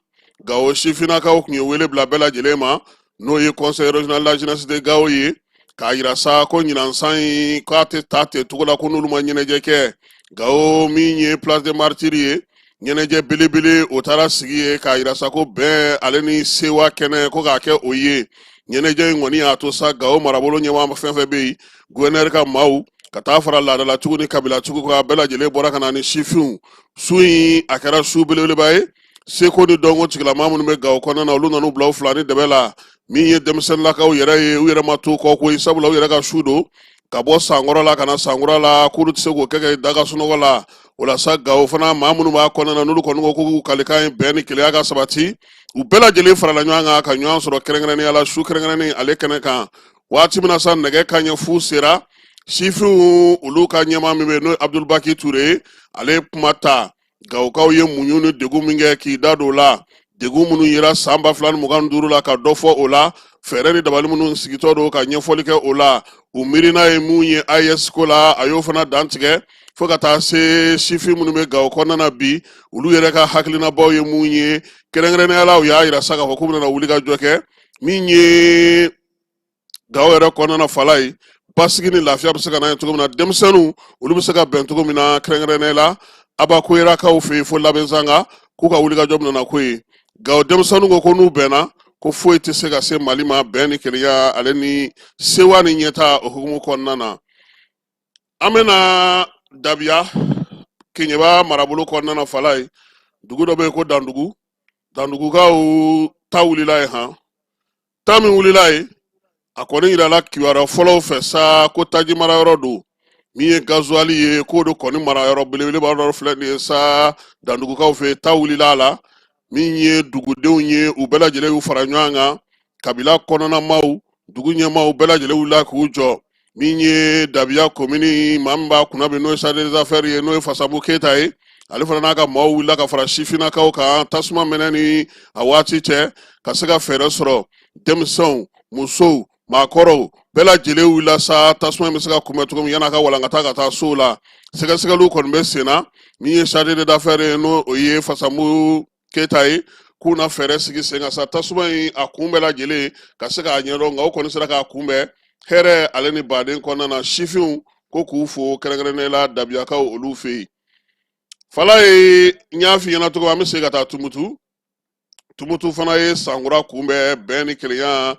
Gawo sifinnakaw tun ye wele bila bɛɛ lajɛlen ma, n'o ye Conseil régional de la jeunesse de Gao ye, k'a yira sa ko ɲinan san in k'a tɛ taa ten cogo la, ko n'olu ma ɲɛnajɛ kɛ Gawo. Min ye Place des Martyrs ye, ɲɛnajɛ belebele o taara sigi ye, k'a yira sa ko bɛn ale ni sewa kɛnɛ, ko k'a kɛ o ye. Ɲɛnajɛ in kɔni y'a to sa Gawo marabolo ɲɛmaa fɛn fɛn bɛ yen, gouverneur ka maaw, ka taa fara laadalatigiw ni kabilatigiw kan, bɛɛ lajɛlen bɔra ka na ni sifinw. Su in a kɛra su belebeleba ye. Seko ni dɔnko tigilama minnu bɛ Gawo kɔnɔna na, olu nan'u bila u fila ni dɛbɛ la. Min ye denmisɛnninlakaw yɛrɛ ye, u yɛrɛ ma to kɔ koyi, sabula u yɛrɛ ka su don ka bɔ sankɔrɔ la ka na sankura la, k'olu tɛ se k'o kɛ ka da ka sunɔgɔ la. O la sa, Gawo fana maa minnu b'a kɔnɔna na, n'olu kɔni ko k'u kalikan ye bɛn ni kelenya ka sabati, u bɛɛ lajɛlen farala ɲɔgɔn kan ka ɲɔgɔn sɔrɔ kɛrɛnkɛrɛnnenya la su kɛrɛnkɛrɛnnen ale kɛnɛ kan. Waati min na sa nɛgɛ kanɲɛ 0 sera, sifinw olu ka ɲɛmaa min bɛ yen, n'o ye Abdulbaki Ture ye, ale ye kuma ta. Gawokaw ye muɲu ni degun min kɛ, k'i da don o la, degun minnu yera san 2025 la, ka dɔ fɔ o la, fɛɛrɛ ni dabali minnu sigitɔ don, ka ɲɛfɔli kɛ o la, u miirina ye mun ye AES ko la, a y'o fana dantigɛ, fo ka taa se sifin minnu bɛ Gawo kɔnɔna na bi, olu yɛrɛ ka hakilinabaw ye mun ye. Kɛrɛnkɛrɛnnenya la, u y'a yira sa k'a fɔ k'u bɛna wuli ka jɔ kɛ min ye Gawo yɛrɛ kɔnɔna na. Falaye, basigi ni lafiya bɛ se ka na ye cogo min na, denmisɛnninw olu bɛ se ka bɛn cogo min na, kɛrɛnkɛrɛnnenya la Abakoyerakaw fɛ yen fo Labɛnsanga, k'u ka wulikajɔ bɛna na ko ye. Gawo denmisɛnninw ko ko n'u bɛnna, ko foyi tɛ se ka se Mali ma, bɛn ni kelenya ale ni sewa ni ɲɛtaa o hukumu kɔnɔna na. An bɛna Dabiya, Keɲeba marabolo kɔnɔna na. Falaye, dugu dɔ bɛ yen ko Dandugu. Dandugukaw ta wulila yen han. Ta min wulila yen, a kɔni yirala kibaruya fɔlɔw fɛ sa ko taji marayɔrɔ don, min ye gazuwali ye, k'o de kɔni marayɔrɔ belebeleba dɔ filɛ nin ye sa Dandugukaw fɛ. Ta wulila a la. Min ye dugudenw ye, u bɛɛ lajɛlen y'u fara ɲɔgɔn kan, kabila kɔnɔnamaw, dugu ɲɛmaaw bɛɛ lajɛlen wulila k'u jɔ. Min ye Dabiya komini maa min b'a kunna bi, n'o ye chargé des affaires ye, n'o ye Fasamu Keyita ye, ale fana n'a ka maaw wulila ka fara sifinnakaw kan tasuma mɛnɛ ni a waati cɛ, ka se ka fɛɛrɛ sɔrɔ. Denmisɛnw, musow, maakɔrɔw, bɛɛ lajɛlen wulila sa tasuma in bɛ se ka kunbɛn cogo min, yan'a ka walankata ka taa sow la. Sɛgɛsɛgɛliw kɔni bɛ sen na. Min ye chargé des affaires ye, n'o o ye Fasamu Keyita ye, k'u na fɛɛrɛ sigi sen kan sa tasuma in a kun bɛɛ lajɛlen ka se k'a ɲɛdɔn. Nka o kɔni sera k'a kunbɛn hɛrɛ ale ni baden kɔnɔna na. Sifinw ko k'u fo, kɛrɛnkɛrɛnnenya la Dabiyakaw olu fɛ yen. Falaye, n y'a f'i ɲɛna cogo min, an bɛ segin ka taa Tumutu. Tumutu fana ye sankura kunbɛn bɛn ni kelenya,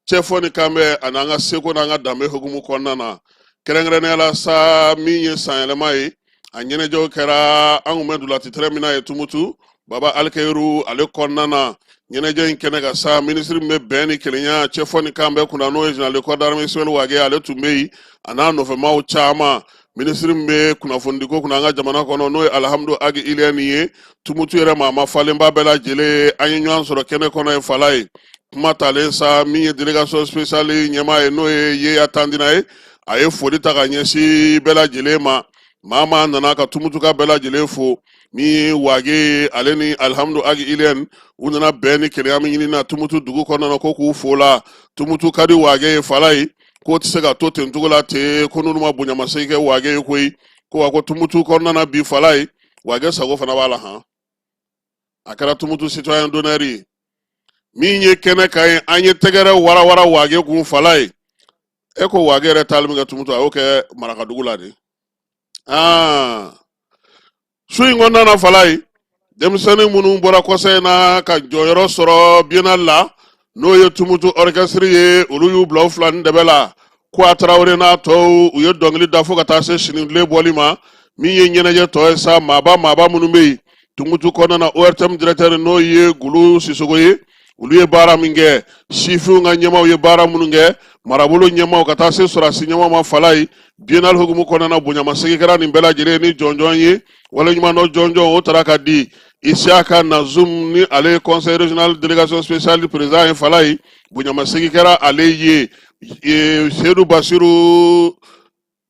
cɛfɔ ni kanbɛn ani an ka seko n'an ka danbe hukumu kɔnɔna na. Kɛrɛnkɛrɛnnenya la sa, min ye sanyɛlɛma ye, a ɲɛnajɛw kɛra. An kun bɛ ntolaci terrain min na ye Tumutu, Baba Alikeyiru ale kɔnɔna na, ɲɛnajɛ in kɛnɛ kan sa, minisiri min bɛ bɛn ni kelenya, cɛfɔ ni kanbɛn kunna, n'o ye général de corps d'armée Ismaël Wagué, ale tun bɛ yen, a n'a nɔfɛmaaw caman. Minisiri min bɛ kunnafonidiko kunna an ka jamana kɔnɔ, n'o ye Alihamudu Agi Iliyɛni ye, Tumutu yɛrɛ maa ma falenba bɛɛ lajɛlen, an ye ɲɔgɔn sɔrɔ kɛnɛ kɔnɔ yen. Falaye, kuma talen sa, min ye délégation spéciale ɲɛmaa ye, n'o ye Yeya Tandina ye, a ye foli ta ka ɲɛsin bɛɛ lajɛlen ma. Maa maa nana ka Tumutuka bɛɛ lajɛlen fo. Min ye Wage ye, ale ni Alihamudu Agi Iliyɛni, u nana bɛn ni kelenya min ɲini na Tumutu dugu kɔnɔna na, ko k'u fo la. Tumutu ka di Wage ye. Falaye, k'o tɛ se ka to ten cogo la ten, ko n'olu ma bonyamasegin kɛ Wage ye koyi. Ko wa ko Tumutu kɔnɔna na bi, Falaye, Wage sago fana b'a la han. A kɛra Tumutu citoyen d'honneur ye. Min ye kɛnɛ kan ye, an ye tɛgɛrɛ warawara Wage kun. Falaye, e ko Wage yɛrɛ taali min kɛ Tumutu, a y'o kɛ marakadugu la de. Aa, su in kɔnɔna na, Falaye, denmisɛnnin minnu bɔra kɔsa in na ka jɔyɔrɔ sɔrɔ biennale la, n'o ye Tumutu orchestre ye, olu y'u bila u fila ni dɛbɛ la. Ko a Tarawele n'a tɔw, u ye dɔnkili da fo ka taa se sinitile bɔli ma. Min ye ɲɛnajɛ tɔ ye sa, maaba maaba minnu bɛ yen Tumutu kɔnɔna na, ORTM directeur, n'o ye Gulu Sisogo ye, olu ye baara min kɛ, sifinw ka ɲɛmaaw ye baara minnu kɛ, marabolo ɲɛmaaw ka taa se sɔrɔdasi ɲɛmaaw ma. Falaye, biennale hukumu kɔnɔna na, bonyamasegin kɛra nin bɛɛ lajɛlen ni jɔnjɔn ye, waleɲumandɔn jɔnjɔn o taara ka di. Isiyaka Nazum, ni ale ye conseil régional délégation spéciale président ye Falayi, bonyamasegin kɛra ale ye. Seyidu Basiru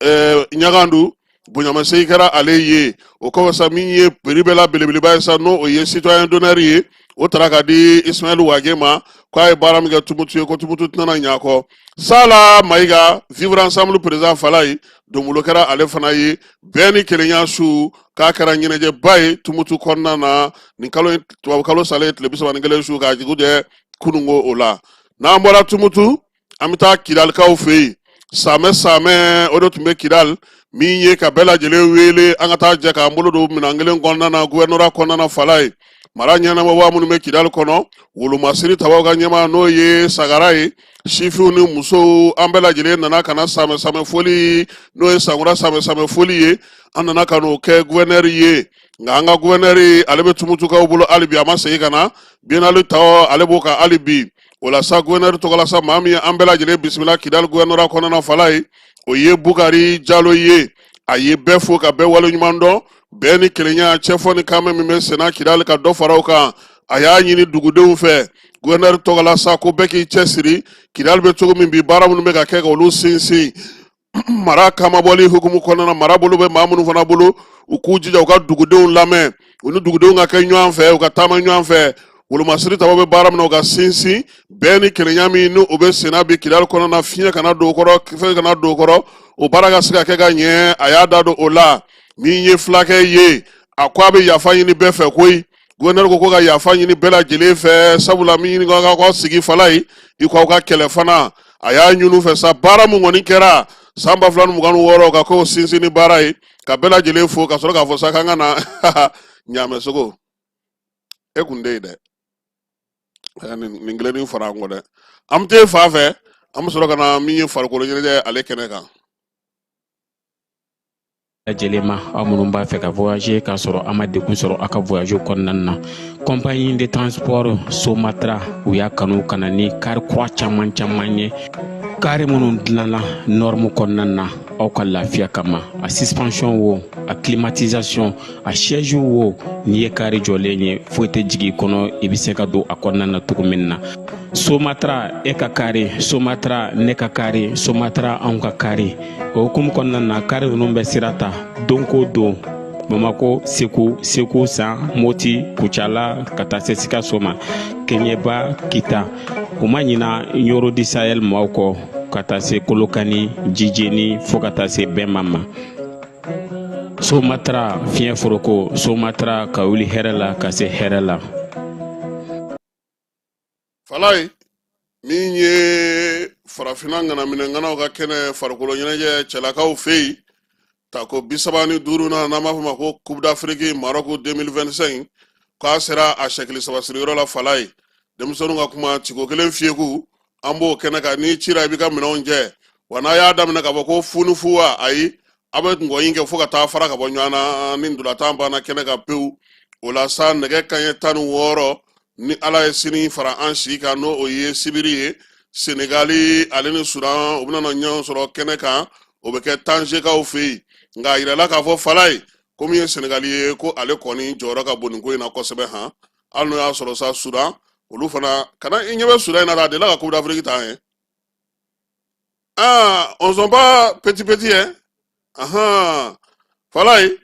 Ɲagandu, bonyamasegin kɛra ale ye. O kɔfɛ sa, min ye prix bɛɛ la belebeleba ye sa, n'o o ye citoyen d'honneur ye, o tara ka di Ismaël Wage ma, k'a ye baara min kɛ Tumutu ye, ko Tumutu tɛna ɲɛ a kɔ. Sala Mayiga, vivre ensemble président Falayi, donbolo kɛra ale fana ye. Bɛn ni kelenya su, k'a kɛra ɲɛnajɛba ye Tumutu kɔnɔna na nin kalo in, tubabu kalo salen tile 31 su k'a jugu jɛ kununko. O la, n'an bɔra Tumutu, an bɛ taa Kidalikaw fɛ yen. Samɛ samɛ, o de tun bɛ Kidali, min ye ka bɛɛ lajɛlen wele an ka taa jɛ k'an bolo don minɛn kelen kɔnɔna na, gouvernorat kɔnɔna na Falayi. Mara ɲɛnamabaa minnu bɛ Kidali kɔnɔ, wolomasiri tabaw ka ɲɛmaa, n'o ye Sagara ye, sifinw ni musow, an bɛɛ lajɛlen nana ka na samɛ samɛ foli, n'o ye sankura samɛ samɛ foli ye, an nana ka n'o kɛ gouverneur ye. Nka an ka gouverneur, ale bɛ Tumutukaw bolo hali bi, a ma segin ka na. Biennale tɔ, ale b'o kan hali bi. O la sa, gouverneur tɔgɔ la sa, maa min ye an bɛɛ lajɛlen bisimila Kidali gouvernorat kɔnɔna na Falayi, o ye Bukari Jalo ye. A ye bɛɛ fo ka bɛɛ waleɲuman dɔn. Bɛn ni kelenya, cɛfɔ ni kanbɛn min bɛ senna Kidali, ka dɔ fara o kan. A y'a ɲini dugudenw fɛ gouverneur tɔgɔ la sa, ko bɛɛ k'i cɛsiri. Kidali bɛ cogo min bi, baara minnu bɛ ka kɛ, ka olu sinsin. Mara kamabɔli hukumu kɔnɔna na, mara bolo bɛ maa minnu fana bolo, u k'u jija u ka dugudenw lamɛn, u ni dugudenw ka kɛ ɲɔgɔn fɛ, u ka taama ɲɔgɔn fɛ. Wolomasiri tabaw bɛ baara min na, u ka sinsin. Bɛn ni kelenya min ni o bɛ senna bi Kidali kɔnɔna na, fiɲɛ kana don o kɔrɔ, fɛn kana don o kɔrɔ, o baara ka se ka kɛ ka ɲɛ. A y'a da don o la. Min ye fulakɛ ye, a ko a bɛ yafa ɲini bɛɛ fɛ koyi. Gouverneur ko ka yafa ɲini bɛɛ lajɛlen fɛ, sabula min ɲini ka k'aw sigi Falayi, i ko aw ka kɛlɛ fana. A y'a ɲini u fɛ sa, baara min kɔni kɛra san 2026, ka k'o sinsin ni baara ye, ka bɛɛ lajɛlen fo, ka sɔrɔ k'a fɔ sa k'an ka na ɲaamɛ sogo. E kun tɛ yen dɛ, nin kelennin fara an kɔ dɛ. An bɛ t'e fan fɛ, an bɛ sɔrɔ ka na min ye farikolo ɲɛnajɛ ale kɛnɛ kan. Lajɛlen ma, aw minnu b'a fɛ ka voyager k'a sɔrɔ a ma degun sɔrɔ aw ka voyage kɔnɔna na, compagnie de transport Somatra, u y'a kanu ka na ni kari kura caman caman ye, kari minnu dilanna norme kɔnɔna na aw ka lafiya kama. A suspension wo, a climatisation, a siège wo, n'i ye kari jɔlen ye, foyi tɛ jigin i kɔnɔ, i bɛ se ka don a kɔnɔna na cogo min na. Somatra, e ka kari Somatra, ne ka kari Somatra, anw ka kari. O hukumu kɔnɔna na, kari ninnu bɛ sira ta don ko don Bamako, Segu, Segu San, Moti, Kucala, ka taa se Sikaso ma, Keɲeba, Kita. U ma ɲina Ɲoro du Sahel maaw kɔ, ka taa se Kolokani, Jijeni, fo ka taa se Bɛnma ma. Somatra, fiɲɛ foroko Somatra, ka wuli hɛrɛ la ka se hɛrɛ la. Falayi, min ye farafinna ŋanaminɛŋanaw ka kɛnɛ, farikolo ɲɛnajɛ cɛlakaw fɛ yen, tako 35nan, n'an b'a fɔ ma ko Coupe d'Afrique Maroc 2025, k'a sera a sɛkili saba siriyɔrɔ la Falayi. Denmisɛnninw ka kuma ciko kelen fiyeku, an b'o kɛnɛ kan. N'i cira, i b'i ka minɛnw jɛ wa. N'a y'a daminɛ k'a fɔ ko fu ni fu wa, ayi, a bɛ ngɔyin kɛ fo ka taa fara ka bɔ ɲɔgɔn na ni ntolatan banna kɛnɛ kan pewu. O la sa, nɛgɛ kanɲɛ 16, ni Ala ye sini fara an si kan, n'o o ye sibiri ye, Senegali ale ni Sudan, u bɛna na ɲɔgɔn sɔrɔ kɛnɛ kan. O bɛ kɛ Tanzekaw fɛ yen. Nka a yirala k'a fɔ Falayi, ko min ye Senegali ye, ko ale kɔni jɔyɔrɔ ka bon nin ko in na kosɛbɛ han. Hali n'o y'a sɔrɔ sa, Sudan olu fana kana i ɲɛ bɛ Sudan in na dɛ, a delila ka Coupe d'Afrique ta an ye. Ah, on sont pas petit petit hein. Ahan, Falayi,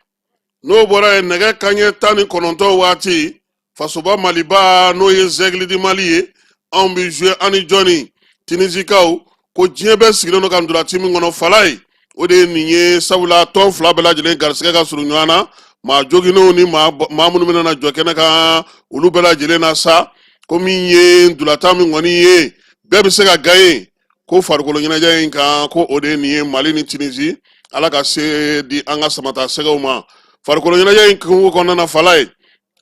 n'o bɔra yen, nɛgɛ kanɲɛ 19 waati, fasoba Maliba, n'o ye Aigle du Mali ye, anw bɛ jouer an ni jɔnni? Tunisikaw. Ko diɲɛ bɛɛ sigilen don ka ntolaci min kɔnɔ Falayi, o de ye nin ye, sabula tɔn fila bɛɛ lajɛlen garisigɛ ka surun ɲɔgɔn na. Maa joginnenw ni maa minnu bɛna na jɔ kɛnɛ kan, olu bɛɛ lajɛlen na sa, ko min ye ntolatan min kɔni ye, bɛɛ bɛ se ka gagner ko farikolo ɲɛnajɛ in kan, ko o de ye nin ye, Mali ni Tunisie. Ala ka se di an ka samata sɛgɛw ma farikolo ɲɛnajɛ in kungo kɔnɔna na Falayi.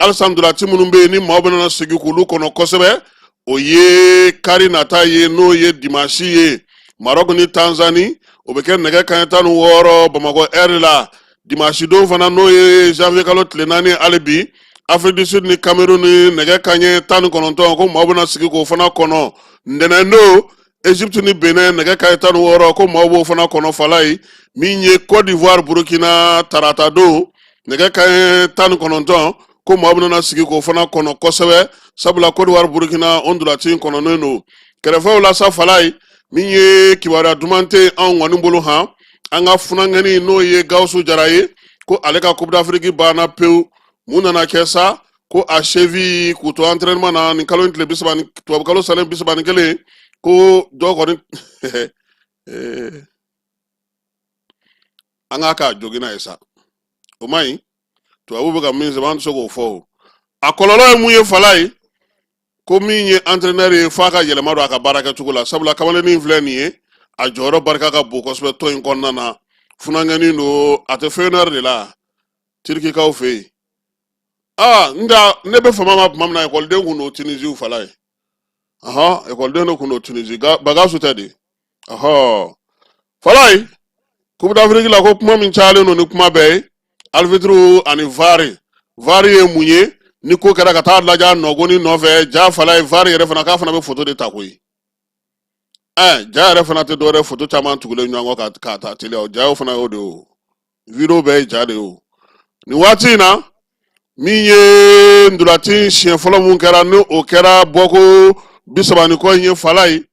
Halisa, ntolaci minnu bɛ yen ni maaw bɛna sigi k'olu kɔnɔ kosɛbɛ, o ye kari nata ye, n'o ye dimansi ye, Maroc ni Tanzanie, o bɛ kɛ nɛgɛ kanɲɛ 16 Bamakɔ ɛri la. Dimansi don fana, n'o ye janvier kalo tile 4 hali bi, Afrique du Sud ni Cameroun ni nɛgɛ kanɲɛ 19, ko maaw bɛna sigi k'o fana kɔnɔ. Ntɛnɛn don, Egypte ni Benin, nɛgɛ kanɲɛ 16, ko maaw b'o fana kɔnɔ Falayi. Min ye Côte d'Ivoire Burkina, tarata don, nɛgɛ kanɲɛ 19. Ko maa bɛna sigi k'o fana kɔnɔ kosɛbɛ, sabula Côte d'Ivoire Burukina o ntolaci in kɔnɔnen don kɛrɛfɛw la sa. Falaye, min ye kibaruya duman tɛ anw kɔni bolo han, an ka funankɛni n'o ye Gawusu Jara ye, ko ale ka Coupe d'Afrique banna pewu. Mun nana kɛ sa? Ko a cheville, k'u to entraînement na nin kalo in tile 30 ni tubabu kalo salen 31, ko dɔ kɔni an k'a k'a joginna ye sa. O man ɲi, tubabu bɛ ka min sɛbɛn, an tɛ se k'o fɔ. O a kɔlɔlɔ ye mun ye, Falaye? Ko min ye entraîneur ye, f'a ka yɛlɛma don a ka baara kɛcogo la, sabula kamalennin filɛ nin ye, a jɔyɔrɔ barika ka bon kosɛbɛ tɔn in kɔnɔna na. Funankɛnin don, a tɛ Fener de la Tirikikaw fɛ yen. Aa, nka ne bɛ fama ma tuma min na, ekɔliden kun don Tunisie, Falaye. Ɔhɔn, ekɔliden de kun don Tunisie, Bagasu tɛ de. Ɔhɔ, Falaye, Coupe d'Afrique la, ko kuma min cayalen don ni kuma bɛɛ ye, arbitre ani VAR. VAR ye mun ye? Ni ko kɛra, ka taa lajɛ a nɔgɔni nɔfɛ ja. Falaye, VAR yɛrɛ fana, k'a fana bɛ foto de ta koyi. Ja yɛrɛ fana tɛ dɔwɛrɛ, foto caman tugulen ɲɔgɔn kɔ k'a ta teliya. O ja fana y'o de ye, o video bɛɛ ye ja de ye. O nin waati in na, min ye ntolaci siɲɛ fɔlɔ mun kɛra, ni o kɛra bɔko 30 ni kɔ in ye, Falaye,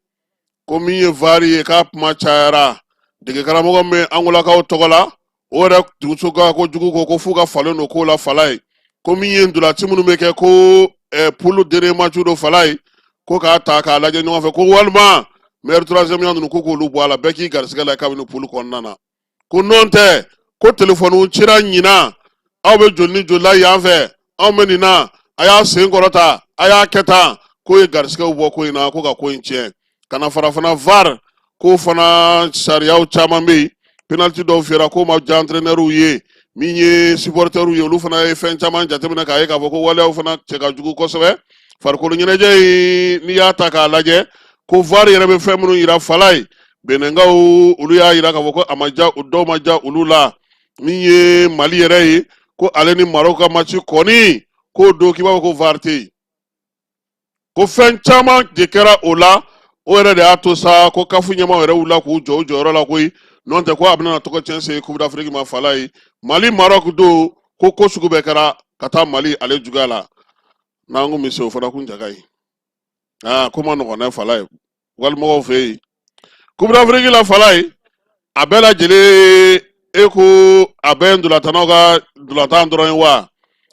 ko min ye VAR ye, k'a kuma cayara. Dege karamɔgɔ min bɛ Angolakaw tɔgɔ la, o yɛrɛ duguso ka ko jugu ko f'u ka falen don ko la. Falaye, ko min ye ntolaci minnu bɛ kɛ, ko poule dernier match don, Falaye, ko k'a ta k'a lajɛ ɲɔgɔn fɛ, ko walima meilleur troisième ninnu, ko k'olu bɔ a la, bɛɛ k'i garisigɛ la kabini poule kɔnɔna na. Ko nɔn tɛ, ko telefɔniw cira ɲinan, aw bɛ joli ni joli la yan fɛ, anw bɛ nin na, a y'a sen kɔrɔta, a y'a kɛ tan, k'o ye garisigɛw bɔ ko in na, ko ka ko in tiɲɛ. Ka na fara fana VAR k'o fana sariyaw caman bɛ yen, penalty dɔw fiyɛra k'o ma diya entraîneur ye, min ye supporters ye, olu fana ye fɛn caman jateminɛ k'a ye k'a fɔ ko waleyaw fana cɛ ka jugu kosɛbɛ. Farikolo ɲɛnajɛ in, n'i y'a ta k'a lajɛ, ko VAR yɛrɛ bɛ fɛn minnu yira, Falaye, Benɛnkaw olu y'a yira k'a fɔ ko a ma diya o dɔw, ma diya olu la. Min ye Mali yɛrɛ ye, ko ale ni Maroc ka match kɔni, k'o don k'i b'a fɔ ko VAR tɛ yen, ko fɛn caman de kɛra o la. O yɛrɛ de y'a to sa ko CAF ɲɛmaaw yɛrɛ wulila k'u jɔ u jɔyɔrɔ la koyi, n'o tɛ ko a bɛna tɔgɔ tiɲɛ se Coupe d'Afrique ma. Falaye, Mali Maroc don, ko sugu bɛɛ kɛra ka taa Mali ale juguya la. N'an ko misi, o fana kun ja ka ɲi. Aa, ko ma nɔgɔn dɛ, Falaye, walimɔgɔw fɛ yen. Coupe d'Afrique la, Falaye, a bɛɛ lajɛlen, e ko a bɛɛ ntolatannaw ka ntolatan dɔrɔn ye wa?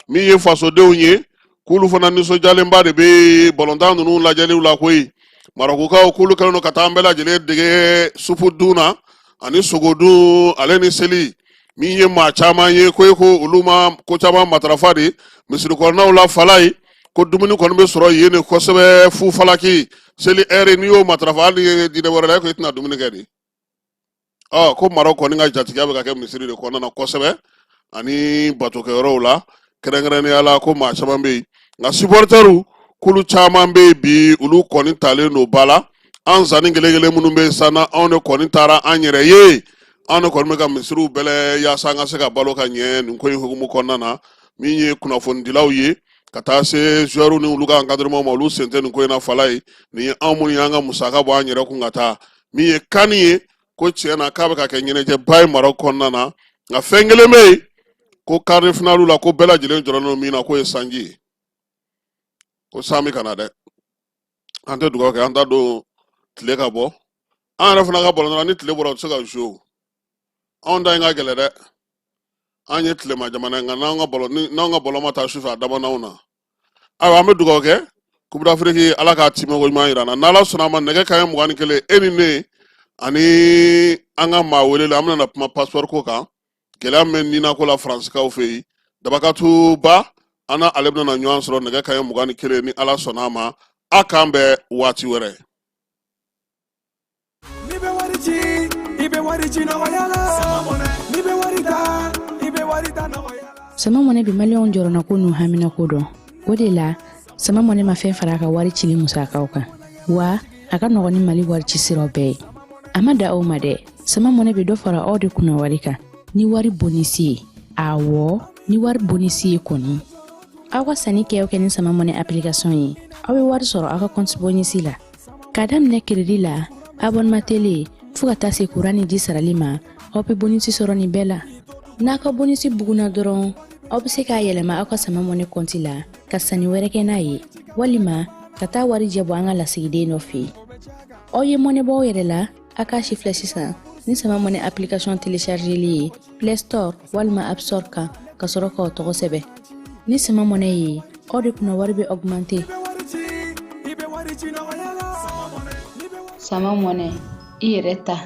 Min ye fasodenw ye, k'olu fana nisɔndiyalenba de bɛ balontan ninnu lajɛliw la koyi. Marɔkukaw k'olu kɛlen don ka taa an bɛɛ lajɛlen dege supu dun na ani sogo dun ale ni seli. Min ye maa caman ye, ko e ko olu ma ko caman matarafa de misiri kɔnɔnaw la. Falaye, ko dumuni kɔni bɛ sɔrɔ yen de kosɛbɛ fu falaki seli ɛri, n'i y'o matarafa, hali n'i ye diinɛ wɛrɛ la, e ko i tɛna dumuni kɛ de. Ɔ, ko Marɔku kɔni ka jatigiya bɛ ka kɛ misiri de kɔnɔna na kosɛbɛ ani batokɛyɔrɔw la kɛrɛnkɛrɛnnenya la, ko maa caman bɛ yen. Nka supportɛriw, k'olu caman bɛ yen bi, olu kɔni talen don ba la. An zanni kelen kelen minnu bɛ yen sisan, anw de kɔni taara an yɛrɛ ye, anw de kɔni bɛ ka misiriw bɛlɛ yaasa an ka se ka balo ka ɲɛ nin ko in hukumu kɔnɔna na. Min ye kunnafonidilaw ye, ka taa se joueurs ni olu ka encadrement ma, olu sen tɛ nin ko in na. Falaye, nin ye anw minnu y'an ka musaka bɔ an yɛrɛ kun ka taa. Min ye CAN ye, ko tiɲɛ na k'a bɛ ka kɛ ɲɛnajɛba ye Maroc kɔnɔna na. Nka fɛn kelen bɛ yen, ko quart de finale la, ko bɛɛ lajɛlen jɔrɔlen don min na, k'o ye sanji ye, ko san bɛ ka na dɛ. An tɛ dugawu kɛ, an t'a don tile ka bɔ. An yɛrɛ fana ka balontan, ni tile bɔra, o tɛ se ka jouer. Anw ta in ka gɛlɛn dɛ, an ye tilema jamana ye, nka n'an ka ballon, n'anw ka ballon ma taa sufɛ, a daban'anw na. Ayiwa, an bɛ dugawu kɛ, Coupe d'Afrique, Ala k'a timɛko ɲuman yira an na. N'Ala sɔnna a ma, nɛgɛ kanɲɛ 21, e ni ne ani an ka maa welelen, an bɛna na kuma passeport ko kan, gɛlɛya min bɛ nina ko la Faransikaw fɛ yen. Dabakatu Ba, an na ale bɛna na ɲɔgɔn sɔrɔ nɛgɛ kanɲɛ 21, ni Ala sɔnna a ma. A k'an bɛn waati wɛrɛ. N'i bɛ wari ci, i bɛ wari ci nɔgɔya la. N'i bɛ wari ta, i bɛ wari ta nɔgɔya la. Sama Mɔnɛ bɛ Maliyɛnw jɔrɔnako n'u haminako dɔn. O de la, Sama Mɔnɛ ma fɛn fara a ka wari cili musakaw kan, wa a ka nɔgɔn ni Mali wari ci siraw bɛɛ ye. A ma da aw ma dɛ, Sama Mɔnɛ bɛ dɔ fara aw de kunna wari kan ni wari bonisi ye. Awɔ, ni wari bonisi ye kɔni. Aw ka sanni kɛ o kɛ ni Sama Mɔnɛ application ye, aw bɛ wari sɔrɔ aw ka compte bonisi la. K'a daminɛ crédit la, abonnement télé, fo ka taa se kuran ni ji sarali ma, aw bɛ bonisi sɔrɔ nin bɛɛ la. N'a ka bonisi bugunna dɔrɔn, Aw bɛ se k'a yɛlɛma aw ka Sama Mɔnɛ kɔnti la ka sanni wɛrɛ kɛ n'a ye, walima ka taa warijɛ bɔ an ka lasigiden dɔ fɛ yen. Aw ye mɔnɛ bɔ aw yɛrɛ la, a k'a sifilɛ sisan ni Sama Mɔnɛ application téléchargeli ye Play Store walima App Store kan, ka sɔrɔ k'aw tɔgɔ sɛbɛn. Ni Sama Mɔnɛ ye, aw de kunna wari bɛ augmenter. Sama Mɔnɛ, i yɛrɛ ta.